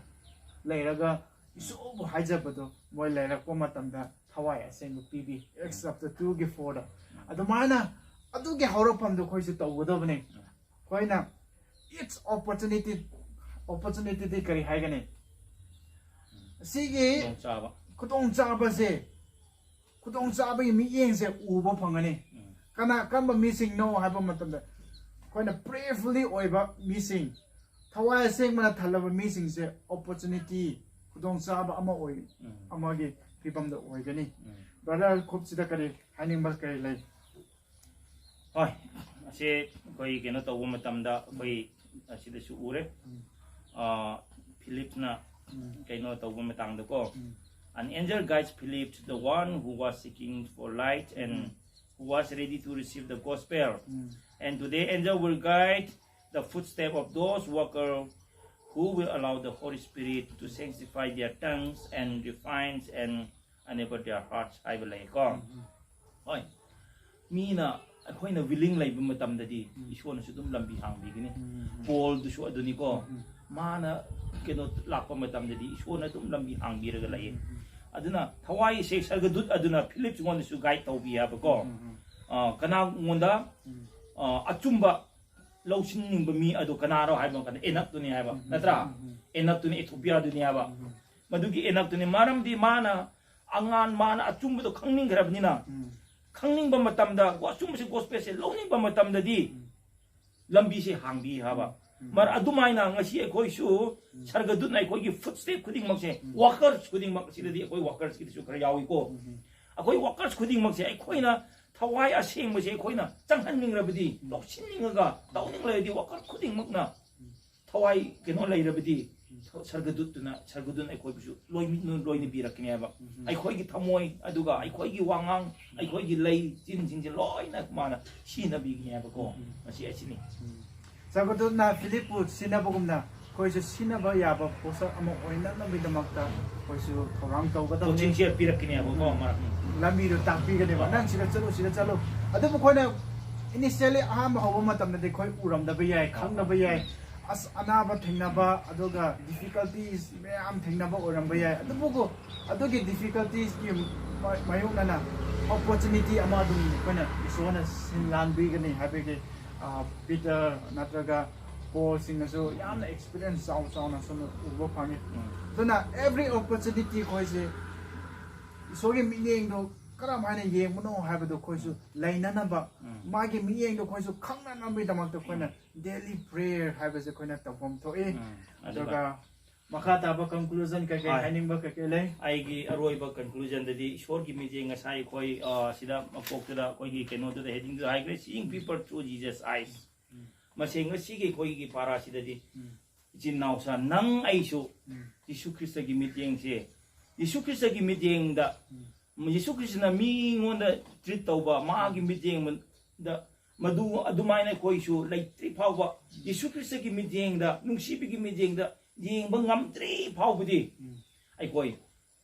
ꯂꯩꯔꯒ ꯏꯁꯣꯔꯕꯨ ꯍꯥꯏꯖꯕꯗꯣ ꯃꯣꯏ ꯂꯩꯔꯛꯄ ꯃꯇꯝꯗ ꯊꯋꯥꯏ ꯑꯁꯦꯡꯕ ꯄꯤꯕꯤ꯫ Acts chapter two ꯒꯤ four ꯗ꯫ ꯑꯗꯨꯃꯥꯏꯅ ꯑꯗꯨꯒꯤ ꯍꯧꯔꯛꯐꯝꯗꯣ ꯑꯩꯈꯣꯏꯁꯨ ꯇꯧꯒꯗꯕꯅꯤ꯫ ꯑꯩꯈꯣꯏꯅ each opportunity, opportunity ꯗꯤ ꯀꯔꯤ ꯍꯥꯏꯒꯅꯤ? ꯑꯁꯤꯒꯤ ꯈꯨꯗꯣꯡꯆꯥꯕ꯫ ꯈꯨꯗꯣꯡꯆꯥꯕꯁꯦ, ꯈꯨꯗꯣꯡꯆꯥꯕꯒꯤ ꯃꯤꯠꯌꯦꯡꯁꯦ ꯎꯕ ꯐꯪꯒꯅꯤ꯫ ꯀꯅꯥ ꯀꯔꯝꯕ ꯃꯤꯁꯤꯡꯅꯣ ꯍꯥꯏꯕ ꯃꯇꯝꯗ, ꯑꯩꯈꯣꯏꯅ prayerfully ꯑꯣꯏꯕ ꯃꯤꯁꯤꯡ, ꯊꯋꯥꯏ ꯑꯁꯦꯡꯕꯅ ꯊꯜꯂꯕ ꯃꯤꯁꯤꯡꯁꯦ opportunity, ꯈꯨꯗꯣꯡꯆꯥꯕ ꯑꯃ ꯑꯣꯏ, ꯑꯃꯒꯤ ꯐꯤꯕꯝꯗ ꯑꯣꯏꯒꯅꯤ꯫ Brother ꯈꯨꯞꯁꯤꯗ ꯀꯔꯤ ꯍꯥꯏꯅꯤꯡꯕ ꯀꯔꯤ ꯂꯩ? ꯍꯣꯏ, ꯑꯁꯤ ꯑꯩꯈꯣꯏ ꯀꯩꯅꯣ ꯇꯧꯕ ꯃꯇꯝꯗ ꯑꯩꯈꯣꯏ ꯑꯁꯤꯗꯁꯨ ꯎꯔꯦ꯫ ꯑ, ꯐꯤꯂꯤꯞꯅ ꯀꯩꯅꯣ ꯇꯧꯕ ꯃꯇꯥꯡꯗꯀꯣ, "An angel guides Philip, the one who was seeking for light and who was ready to receive the gospel. And today, angel will guide the footstep of those workers who will allow the Holy Spirit to sanctify their tongues and refine and enable their hearts ꯍꯥꯏꯕ ꯂꯩꯀꯣ꯫ ꯍꯣꯏ, ꯃꯤꯅ, ꯑꯩꯈꯣꯏꯅ willing ꯂꯩꯕ ꯃꯇꯝꯗꯗꯤ ꯏꯁꯣꯔꯅꯁꯨ ꯑꯗꯨꯝ ꯂꯝꯕꯤ ꯍꯥꯡꯕꯤꯒꯅꯤ꯫ ꯄꯣꯜꯗꯨꯁꯨ ꯑꯗꯨꯅꯤꯀꯣ꯫ ꯃꯥꯅ ꯀꯩꯅꯣ ꯂꯥꯛꯄ ꯃꯇꯝꯗꯗꯤ ꯏꯁꯣꯔꯅ ꯑꯗꯨꯝ ꯂꯝꯕꯤ ꯍꯥꯡꯕꯤꯔꯒ ꯂꯩꯌꯦ꯫ ꯑꯗꯨꯅ ꯊꯋꯥꯏꯁꯦ ꯁꯔꯒꯗꯨꯠ ꯑꯗꯨꯅ ꯐꯤꯂꯤꯞꯁꯉꯣꯟꯗꯁꯨ guide ꯇꯧꯕꯤ ꯍꯥꯏꯕꯀꯣ꯫ ꯑ, ꯀꯅꯥꯉꯣꯟꯗ, ꯑ, ꯑꯆꯨꯝꯕ ꯂꯧꯁꯤꯟꯅꯤꯡꯕ ꯃꯤ ꯑꯗꯨ ꯀꯅꯥꯅꯣ ꯍꯥꯏꯕ ꯃꯇꯝꯗ ꯑꯦꯅꯛꯇꯨꯅꯤ ꯍꯥꯏꯕ, ꯅꯠꯇ꯭ꯔꯥ? ꯑꯦꯅꯛꯇꯨꯅꯤ, ꯏꯊꯣꯄꯤꯌꯥꯗꯨꯅꯤ ꯍꯥꯏꯕ꯫ ꯃꯗꯨꯒꯤ ꯑꯦꯅꯛꯇꯨꯅꯤ, ꯃꯔꯝꯗꯤ ꯃꯥꯅ ꯑꯉꯥꯟ, ꯃꯥꯅ ꯑꯆꯨꯝꯕꯗꯣ ꯈꯪꯅꯤꯡꯈ꯭ꯔꯕꯅꯤꯅ, ꯈꯪꯅꯤꯡꯕ ꯃꯇꯝꯗ, ꯑꯆꯨꯝꯕꯁꯦ, ꯒꯣꯁꯄꯦꯜꯁꯦ ꯂꯧꯅꯤꯡꯕ ꯃꯇꯝꯗꯗꯤ ꯂꯝꯕꯤꯁꯦ ꯍꯥꯡꯕꯤ ꯍꯥꯏꯕ꯫ ꯃꯔ-, ꯑꯗꯨꯃꯥꯏꯅ ꯉꯁꯤ ꯑꯩꯈꯣꯏꯁꯨ ꯁꯔꯒꯗꯨꯠꯅ ꯑꯩꯈꯣꯏꯒꯤ ꯐꯨꯠꯁ꯭ꯇꯦꯞ ꯈꯨꯗꯤꯡꯃꯛꯁꯦ, ꯋꯥꯀꯔꯁ ꯈꯨꯗꯤꯡꯃꯛ, ꯁꯤꯗꯗꯤ ꯑꯩꯈꯣꯏ ꯋꯥꯀꯔꯁꯀꯤꯗꯁꯨ ꯈꯔ ꯌꯥꯎꯏꯀꯣ꯫ ꯑꯩꯈꯣꯏ ꯋꯥꯀꯔꯁ ꯈꯨꯗꯤꯡꯃꯛꯁꯦ ꯑꯩꯈꯣꯏꯅ ꯊꯋꯥꯏ ꯑꯁꯦꯡꯕꯁꯦ ꯑꯩꯈꯣꯏꯅ ꯆꯪꯍꯟꯅꯤꯡꯂꯕꯗꯤ, ꯂꯧꯁꯤꯟꯅꯤꯡꯉꯒ ꯇꯧꯅꯤꯡꯂꯕꯗꯤ, ꯋꯥꯀꯔ ꯈꯨꯗꯤꯡꯃꯛꯅ ꯊꯋꯥꯏ ꯀꯩꯅꯣ ꯂꯩꯔꯕꯗꯤ, ꯁꯔꯒꯗꯨꯠꯇꯨꯅ, ꯁꯔꯒꯗꯨꯠꯅ ꯑꯩꯈꯣꯏꯕꯨꯁꯨ ꯂꯣꯏꯅ, ꯂꯣꯏꯅ ꯄꯤꯔꯛꯀꯅꯤ ꯍꯥꯏꯕ꯫ ꯑꯩꯈꯣꯏꯒꯤ ꯊꯃꯣꯏ, ꯑꯗꯨꯒ ꯑꯩꯈꯣꯏꯒꯤ ꯋꯥꯉꯥꯡ, ꯑꯩꯈꯣꯏꯒꯤ ꯂꯩ, ꯆꯤꯟꯁꯤꯡꯁꯦ ꯂꯣꯏꯅ ꯃꯥꯅ ꯁꯤꯖꯤꯟꯅꯕꯤꯒꯅꯤ ꯍꯥꯏꯕꯀꯣ꯫ ꯃꯁꯤ ꯑꯁꯤꯅꯤ꯫ ꯁꯔꯒꯗꯨꯠꯅ ꯐꯤꯂꯤꯞꯄꯨ ꯁꯤꯟꯅꯕꯒꯨꯝꯅ ꯑꯩꯈꯣꯏꯁꯨ ꯁꯤꯟꯅꯕ ꯌꯥꯕ ꯄꯣꯠꯁꯛ ꯑꯃ ꯑꯣꯏꯅꯅꯕꯒꯤꯗꯃꯛꯇ ꯑꯩꯈꯣꯏꯁꯨ ꯊꯧꯔꯥꯡ ꯇꯧꯒꯗꯕꯅꯤ꯫ ꯀꯣꯆꯤꯡꯁꯦ ꯄꯤꯔꯛꯀꯅꯤ ꯍꯥꯏꯕꯀꯣ, ꯃꯔꯛ꯫ ꯂꯝꯕꯤꯗꯣ ꯇꯥꯛꯄꯤꯒꯅꯦꯕ꯫ ꯅꯪ ꯁꯤꯗ ꯆꯠꯂꯨ, ꯁꯤꯗ ꯆꯠꯂꯨ꯫ ꯑꯗꯨꯕꯨ ꯑꯩꯈꯣꯏꯅ initially ꯑꯍꯥꯟꯕ ꯍꯧꯕ ꯃꯇꯝꯗꯗꯤ ꯑꯩꯈꯣꯏ ꯎꯔꯝꯗꯕ ꯌꯥꯏ, ꯈꯪꯗꯕ ꯌꯥꯏ꯫ ꯑꯁ, ꯑꯅꯥꯕ ꯊꯦꯡꯅꯕ, ꯑꯗꯨꯒ difficulties ꯃꯌꯥꯝ ꯊꯦꯡꯅꯕ ꯑꯣꯏꯔꯝꯕ ꯌꯥꯏ꯫ ꯑꯗꯨꯕꯨ ꯑꯗꯨꯒꯤ difficultiesꯀꯤ ꯃꯥ-, ꯃꯥꯌꯣꯛꯅꯅ opportunity ꯑꯃ ꯑꯗꯨꯝ ꯑꯩꯈꯣꯏꯅ ꯏꯁꯣꯔꯅ ꯁꯤꯟ ꯂꯥꯡꯕꯤꯒꯅꯤ ꯍꯥꯏꯕꯒꯤ, ꯑ, ꯄꯤꯇꯔ ꯅꯠꯇ꯭ꯔꯒ ꯄꯣꯜꯁꯤꯡꯅꯁꯨ ꯌꯥꯝꯅ experience ꯆꯥꯎ ꯆꯥꯎꯅ ꯁꯨꯝ ꯎꯕ ꯐꯪꯉꯤ꯫ ꯑꯗꯨꯅ every opportunity ꯑꯩꯈꯣꯏꯁꯦ ꯏꯁꯣꯔꯒꯤ ꯃꯤꯠꯌꯦꯡꯗꯣ ꯀꯔꯝ ꯍꯥꯏꯅ ꯌꯦꯡꯕꯅꯣ ꯍꯥꯏꯕꯗꯣ ꯑꯩꯈꯣꯏꯁꯨ ꯂꯩꯅꯅꯕ, ꯃꯥꯒꯤ ꯃꯤꯠꯌꯦꯡꯗꯣ ꯑꯩꯈꯣꯏꯁꯨ ꯈꯪꯅꯅꯕꯒꯤꯗꯃꯛꯇ ꯑꯩꯈꯣꯏꯅ daily prayer ꯍꯥꯏꯕꯁꯦ ꯑꯩꯈꯣꯏꯅ ꯇꯧꯐꯝ ꯊꯣꯛꯏ꯫ ꯑꯗꯨꯒ ꯑꯗꯨꯒ ꯃꯈꯥ ꯇꯥꯕ conclusion ꯀꯩꯀꯩ ꯍꯣꯏ꯫ ꯍꯥꯏꯅꯤꯡꯕ ꯀꯩꯀꯩ ꯂꯩ? ꯑꯩꯒꯤ ꯑꯔꯣꯏꯕ conclusionꯗꯗꯤ ꯏꯁꯣꯔꯒꯤ ꯃꯤꯠꯌꯦꯡ ꯉꯁꯥꯏ ꯑꯩꯈꯣꯏ, ꯑ, ꯁꯤꯗ ꯃꯀꯣꯛꯇꯨꯗ ꯑꯩꯈꯣꯏꯒꯤ ꯀꯩꯅꯣꯗꯨꯗ headingꯗꯨꯗ ꯍꯥꯏꯈ꯭ꯔꯦ, "Seeing people through Jesus' eyes"꯫ ꯃꯁꯤ ꯉꯁꯤꯒꯤ ꯑꯩꯈꯣꯏꯒꯤ ꯄꯥꯔꯥꯁꯤꯗꯗꯤ ꯏꯆꯤꯟ ꯏꯅꯥꯎꯁꯥ ꯅꯪ ꯑꯩꯁꯨ ꯖꯤꯁꯨ ꯈ꯭ꯔꯤꯁꯇꯒꯤ ꯃꯤꯠꯌꯦꯡꯁꯦ, ꯖꯤꯁꯨ ꯈ꯭ꯔꯤꯁꯇꯒꯤ ꯃꯤꯠꯌꯦꯡꯗ ꯌꯦꯁꯨ ꯈ꯭ꯔꯤꯁꯇꯅ ꯃꯤꯉꯣꯟꯗ ꯇ꯭ꯔꯤꯠ ꯇꯧꯕ, ꯃꯥꯒꯤ ꯃꯤꯠꯌꯦꯡꯗ ꯃꯗꯨ ꯑꯗꯨꯃꯥꯏꯅ ꯑꯩꯈꯣꯏꯁꯨ ꯂꯩꯇ꯭ꯔꯤ ꯐꯥꯎꯕ ꯌꯦꯁꯨ ꯈ꯭ꯔꯤꯁꯇꯒꯤ ꯃꯤꯠꯌꯦꯡꯗ, ꯅꯨꯡꯁꯤꯕꯒꯤ ꯃꯤꯠꯌꯦꯡꯗ ꯌꯦꯡꯕ ꯉꯝꯗ꯭ꯔꯤ ꯐꯥꯎꯕꯗꯤ ꯑꯩꯈꯣꯏ,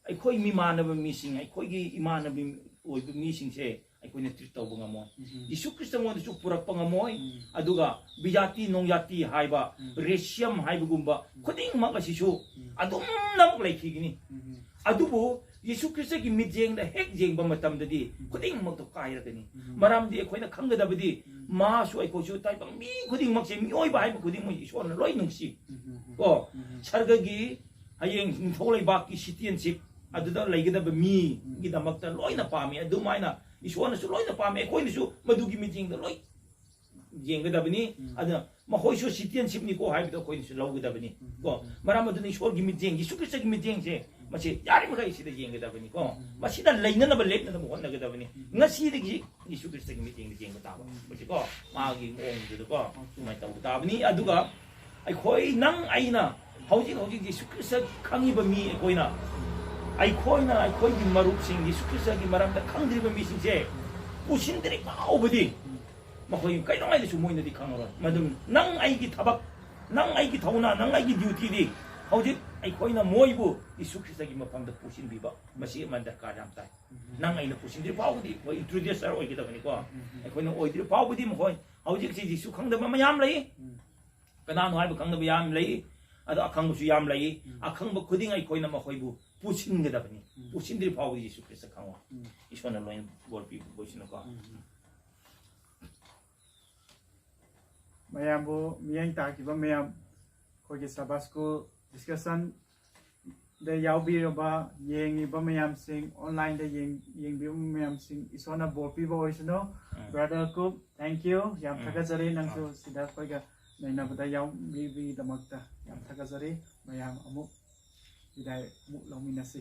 ꯑꯩꯈꯣꯏ ꯃꯤꯃꯥꯟꯅꯕ ꯃꯤꯁꯤꯡ, ꯑꯩꯈꯣꯏꯒꯤ ꯏꯃꯥꯟꯅꯕꯤ ꯑꯣꯏꯕ ꯃꯤꯁꯤꯡꯁꯦ ꯑꯩꯈꯣꯏꯅ ꯇ꯭ꯔꯤꯠ ꯇꯧꯕ ꯉꯝꯃꯣꯏ꯫ ꯌꯦꯁꯨ ꯈ꯭ꯔꯤꯁꯇꯉꯣꯟꯗꯁꯨ ꯄꯨꯔꯛꯄ ꯉꯝꯃꯣꯏ꯫ ꯑꯗꯨꯒ ꯕꯤꯖꯥꯇꯤ ꯅꯣꯡꯖꯥꯇꯤ ꯍꯥꯏꯕ, ꯔꯦꯁꯤꯌꯝ ꯍꯥꯏꯕꯒꯨꯝꯕ ꯈꯨꯗꯤꯡꯃꯛ ꯑꯁꯤꯁꯨ ꯑꯗꯨꯝꯅꯃꯛ ꯂꯩꯈꯤꯒꯅꯤ꯫ ꯑꯗꯨꯕꯨ ꯌꯦꯁꯨ ꯈ꯭ꯔꯤꯁꯇꯒꯤ ꯃꯤꯠꯌꯦꯡꯗ ꯍꯦꯛ ꯌꯦꯡꯕ ꯃꯇꯝꯗꯗꯤ ꯈꯨꯗꯤꯡꯃꯛꯇꯣ ꯀꯥꯏꯔꯒꯅꯤ꯫ ꯃꯔꯝꯗꯤ ꯑꯩꯈꯣꯏꯅ ꯈꯪꯒꯗꯕꯗꯤ ꯃꯥꯁꯨ ꯑꯩꯈꯣꯏꯁꯨ ꯇꯥꯏꯕꯪ ꯃꯤ ꯈꯨꯗꯤꯡꯃꯛꯁꯦ, ꯃꯤꯑꯣꯏꯕ ꯍꯥꯏꯕ ꯈꯨꯗꯤꯡꯃꯛ ꯏꯁꯣꯔꯅ ꯂꯣꯏ ꯅꯨꯡꯁꯤ꯫ ꯀꯣ, ꯁꯔꯒꯒꯤ ꯍꯌꯦꯡ ꯅꯤꯡꯊꯧ ꯂꯩꯕꯥꯛꯀꯤ citizenship ꯑꯗꯨꯗ ꯂꯩꯒꯗꯕ ꯃꯤꯒꯤꯗꯃꯛꯇ ꯂꯣꯏꯅ ꯄꯥꯝꯃꯤ꯫ ꯑꯗꯨꯃꯥꯏꯅ ꯏꯁꯣꯔꯅꯁꯨ ꯂꯣꯏꯅ ꯄꯥꯝꯃꯤ꯫ ꯑꯩꯈꯣꯏꯅꯁꯨ ꯃꯗꯨꯒꯤ ꯃꯤꯠꯌꯦꯡꯗ ꯂꯣꯏ ꯌꯦꯡꯒꯗꯕꯅꯤ꯫ ꯑꯗꯨꯅ ꯃꯈꯣꯏꯁꯨ citizenshipꯅꯤꯀꯣ ꯍꯥꯏꯕꯗꯣ ꯑꯩꯈꯣꯏꯅꯁꯨ ꯂꯧꯒꯗꯕꯅꯤ꯫ ꯀꯣ, ꯃꯔꯝ ꯑꯗꯨꯅ ꯏꯁꯣꯔꯒꯤ ꯃꯤꯠꯌꯦꯡ, ꯌꯤꯁꯨ ꯈ꯭ꯔꯤꯁꯇꯒꯤ ꯃꯤꯠꯌꯦꯡꯁꯦ ꯃꯁꯤ ꯌꯥꯔꯤꯃꯈꯩ ꯁꯤꯗ ꯌꯦꯡꯒꯗꯕꯅꯤꯀꯣ꯫ ꯃꯁꯤꯗ ꯂꯩꯅꯅꯕ ꯂꯦꯞꯅꯅꯕ ꯍꯣꯠꯅꯒꯗꯕꯅꯤ꯫ ꯉꯁꯤꯗꯒꯤ ꯌꯤꯁꯨ ꯈ꯭ꯔꯤꯁꯇꯒꯤ ꯃꯤꯠꯌꯦꯡꯗ ꯌꯦꯡꯕ ꯇꯥꯕ꯫ ꯃꯁꯤꯀꯣ, ꯃꯥꯒꯤ ꯃꯑꯣꯡꯗꯨꯗꯀꯣ ꯑꯗꯨꯃꯥꯏꯅ ꯇꯧꯕ ꯇꯥꯕꯅꯤ꯫ ꯑꯗꯨꯒ ꯑꯩꯈꯣꯏ, ꯅꯪ ꯑꯩꯅ ꯍꯧꯖꯤꯛ ꯍꯧꯖꯤꯛ ꯌꯤꯁꯨ ꯈ꯭ꯔꯤꯁꯇ ꯈꯪꯉꯤꯕ ꯃꯤ ꯑꯩꯈꯣꯏꯅ, ꯑꯩꯈꯣꯏꯅ ꯑꯩꯈꯣꯏꯒꯤ ꯃꯔꯨꯞꯁꯤꯡ, ꯌꯤꯁꯨ ꯈ꯭ꯔꯤꯁꯇꯒꯤ ꯃꯔꯝꯗ ꯈꯪꯗ꯭ꯔꯤꯕ ꯃꯤꯁꯤꯡꯁꯦ ꯄꯨꯁꯤꯟꯗ꯭ꯔꯤ ꯐꯥꯎꯕꯗꯤ ꯃꯈꯣꯏ ꯀꯩꯗꯧꯉꯩꯗꯁꯨ ꯃꯣꯏꯅꯗꯤ ꯈꯪꯉꯔꯣꯏ꯫ ꯃꯗꯨ ꯅꯪ ꯑꯩꯒꯤ ꯊꯕꯛ, ꯅꯪ ꯑꯩꯒꯤ ꯊꯧꯅꯥ, ꯅꯪ ꯑꯩꯒꯤ dutyꯗꯤ ꯍꯧꯖꯤꯛ ꯑꯩꯈꯣꯏꯅ ꯃꯣꯏꯕꯨ ꯌꯤꯁꯨ ꯈ꯭ꯔꯤꯁꯇꯒꯤ ꯃꯐꯝꯗ ꯄꯨꯁꯤꯟꯕꯤꯕ, ꯃꯁꯤ ꯑꯃ ꯗꯔꯀꯥꯔ ꯌꯥꯝ ꯇꯥꯏ꯫ ꯅꯪ ꯑꯩꯅ ꯄꯨꯁꯤꯟꯗ꯭ꯔꯤ ꯐꯥꯎꯕꯗꯤ ꯃꯣꯏ introducer ꯑꯣꯏꯒꯗꯕꯅꯤꯀꯣ꯫ ꯑꯩꯈꯣꯏꯅ ꯑꯣꯏꯗ꯭ꯔꯤ ꯐꯥꯎꯕꯗꯤ ꯃꯈꯣꯏ, ꯍꯧꯖꯤꯛꯁꯤ ꯌꯤꯁꯨ ꯈꯪꯗꯕ ꯃꯌꯥꯝ ꯂꯩ, ꯀꯅꯥꯅꯣ ꯍꯥꯏꯕ ꯈꯪꯗꯕ ꯌꯥꯝ ꯂꯩ, ꯑꯗꯣ ꯑꯈꯪꯕꯁꯨ ꯌꯥꯝ ꯂꯩ꯫ ꯑꯈꯪꯕ ꯈꯨꯗꯤꯡ ꯑꯩꯈꯣꯏꯅ ꯃꯈꯣꯏꯕꯨ ꯄꯨꯁꯤꯟꯒꯗꯕꯅꯤ꯫ ꯄꯨꯁꯤꯟꯗ꯭ꯔꯤ ꯐꯥꯎꯕꯗꯤ ꯌꯤꯁꯨ ꯈ꯭ꯔꯤꯁꯇ ꯈꯪꯉꯣ꯫ ꯏꯁꯣꯔꯅ ꯂꯣꯏꯅ ꯕꯣꯔ ꯄꯤꯕ ꯑꯣꯏꯁꯅꯨꯀꯣ꯫ ꯃꯌꯥꯝꯕꯨ ꯃꯤꯠꯌꯦꯡ ꯇꯥꯈꯤꯕ ꯃꯌꯥꯝ, ꯑꯩꯈꯣꯏꯒꯤ Sabbath School discussionꯗ ꯌꯥꯎꯕꯤꯔꯕ, ꯌꯦꯡꯉꯤꯕ ꯃꯌꯥꯝꯁꯤꯡ, onlineꯗ ꯌꯦꯡ-, ꯌꯦꯡꯕꯤꯕ ꯃꯌꯥꯝꯁꯤꯡ, ꯏꯁꯣꯔꯅ ꯕꯣꯔ ꯄꯤꯕ ꯑꯣꯏꯁꯅꯨ꯫ Brother Cook, thank you, ꯌꯥꯝ ꯊꯥꯒꯠꯆꯔꯤ, ꯅꯪꯁꯨ ꯁꯤꯗ ꯑꯩꯈꯣꯏꯒ ꯅꯩꯅꯕꯗ ꯌꯥꯎꯕꯤꯕꯒꯤꯗꯃꯛꯇ ꯌꯥꯝ ꯊꯥꯒꯠꯆꯔꯤ꯫ ꯃꯌꯥꯝ ꯑꯃꯨꯛ ꯕꯤꯗꯥꯏ ꯑꯃꯨꯛ ꯂꯧꯃꯤꯟꯅꯁꯤ꯫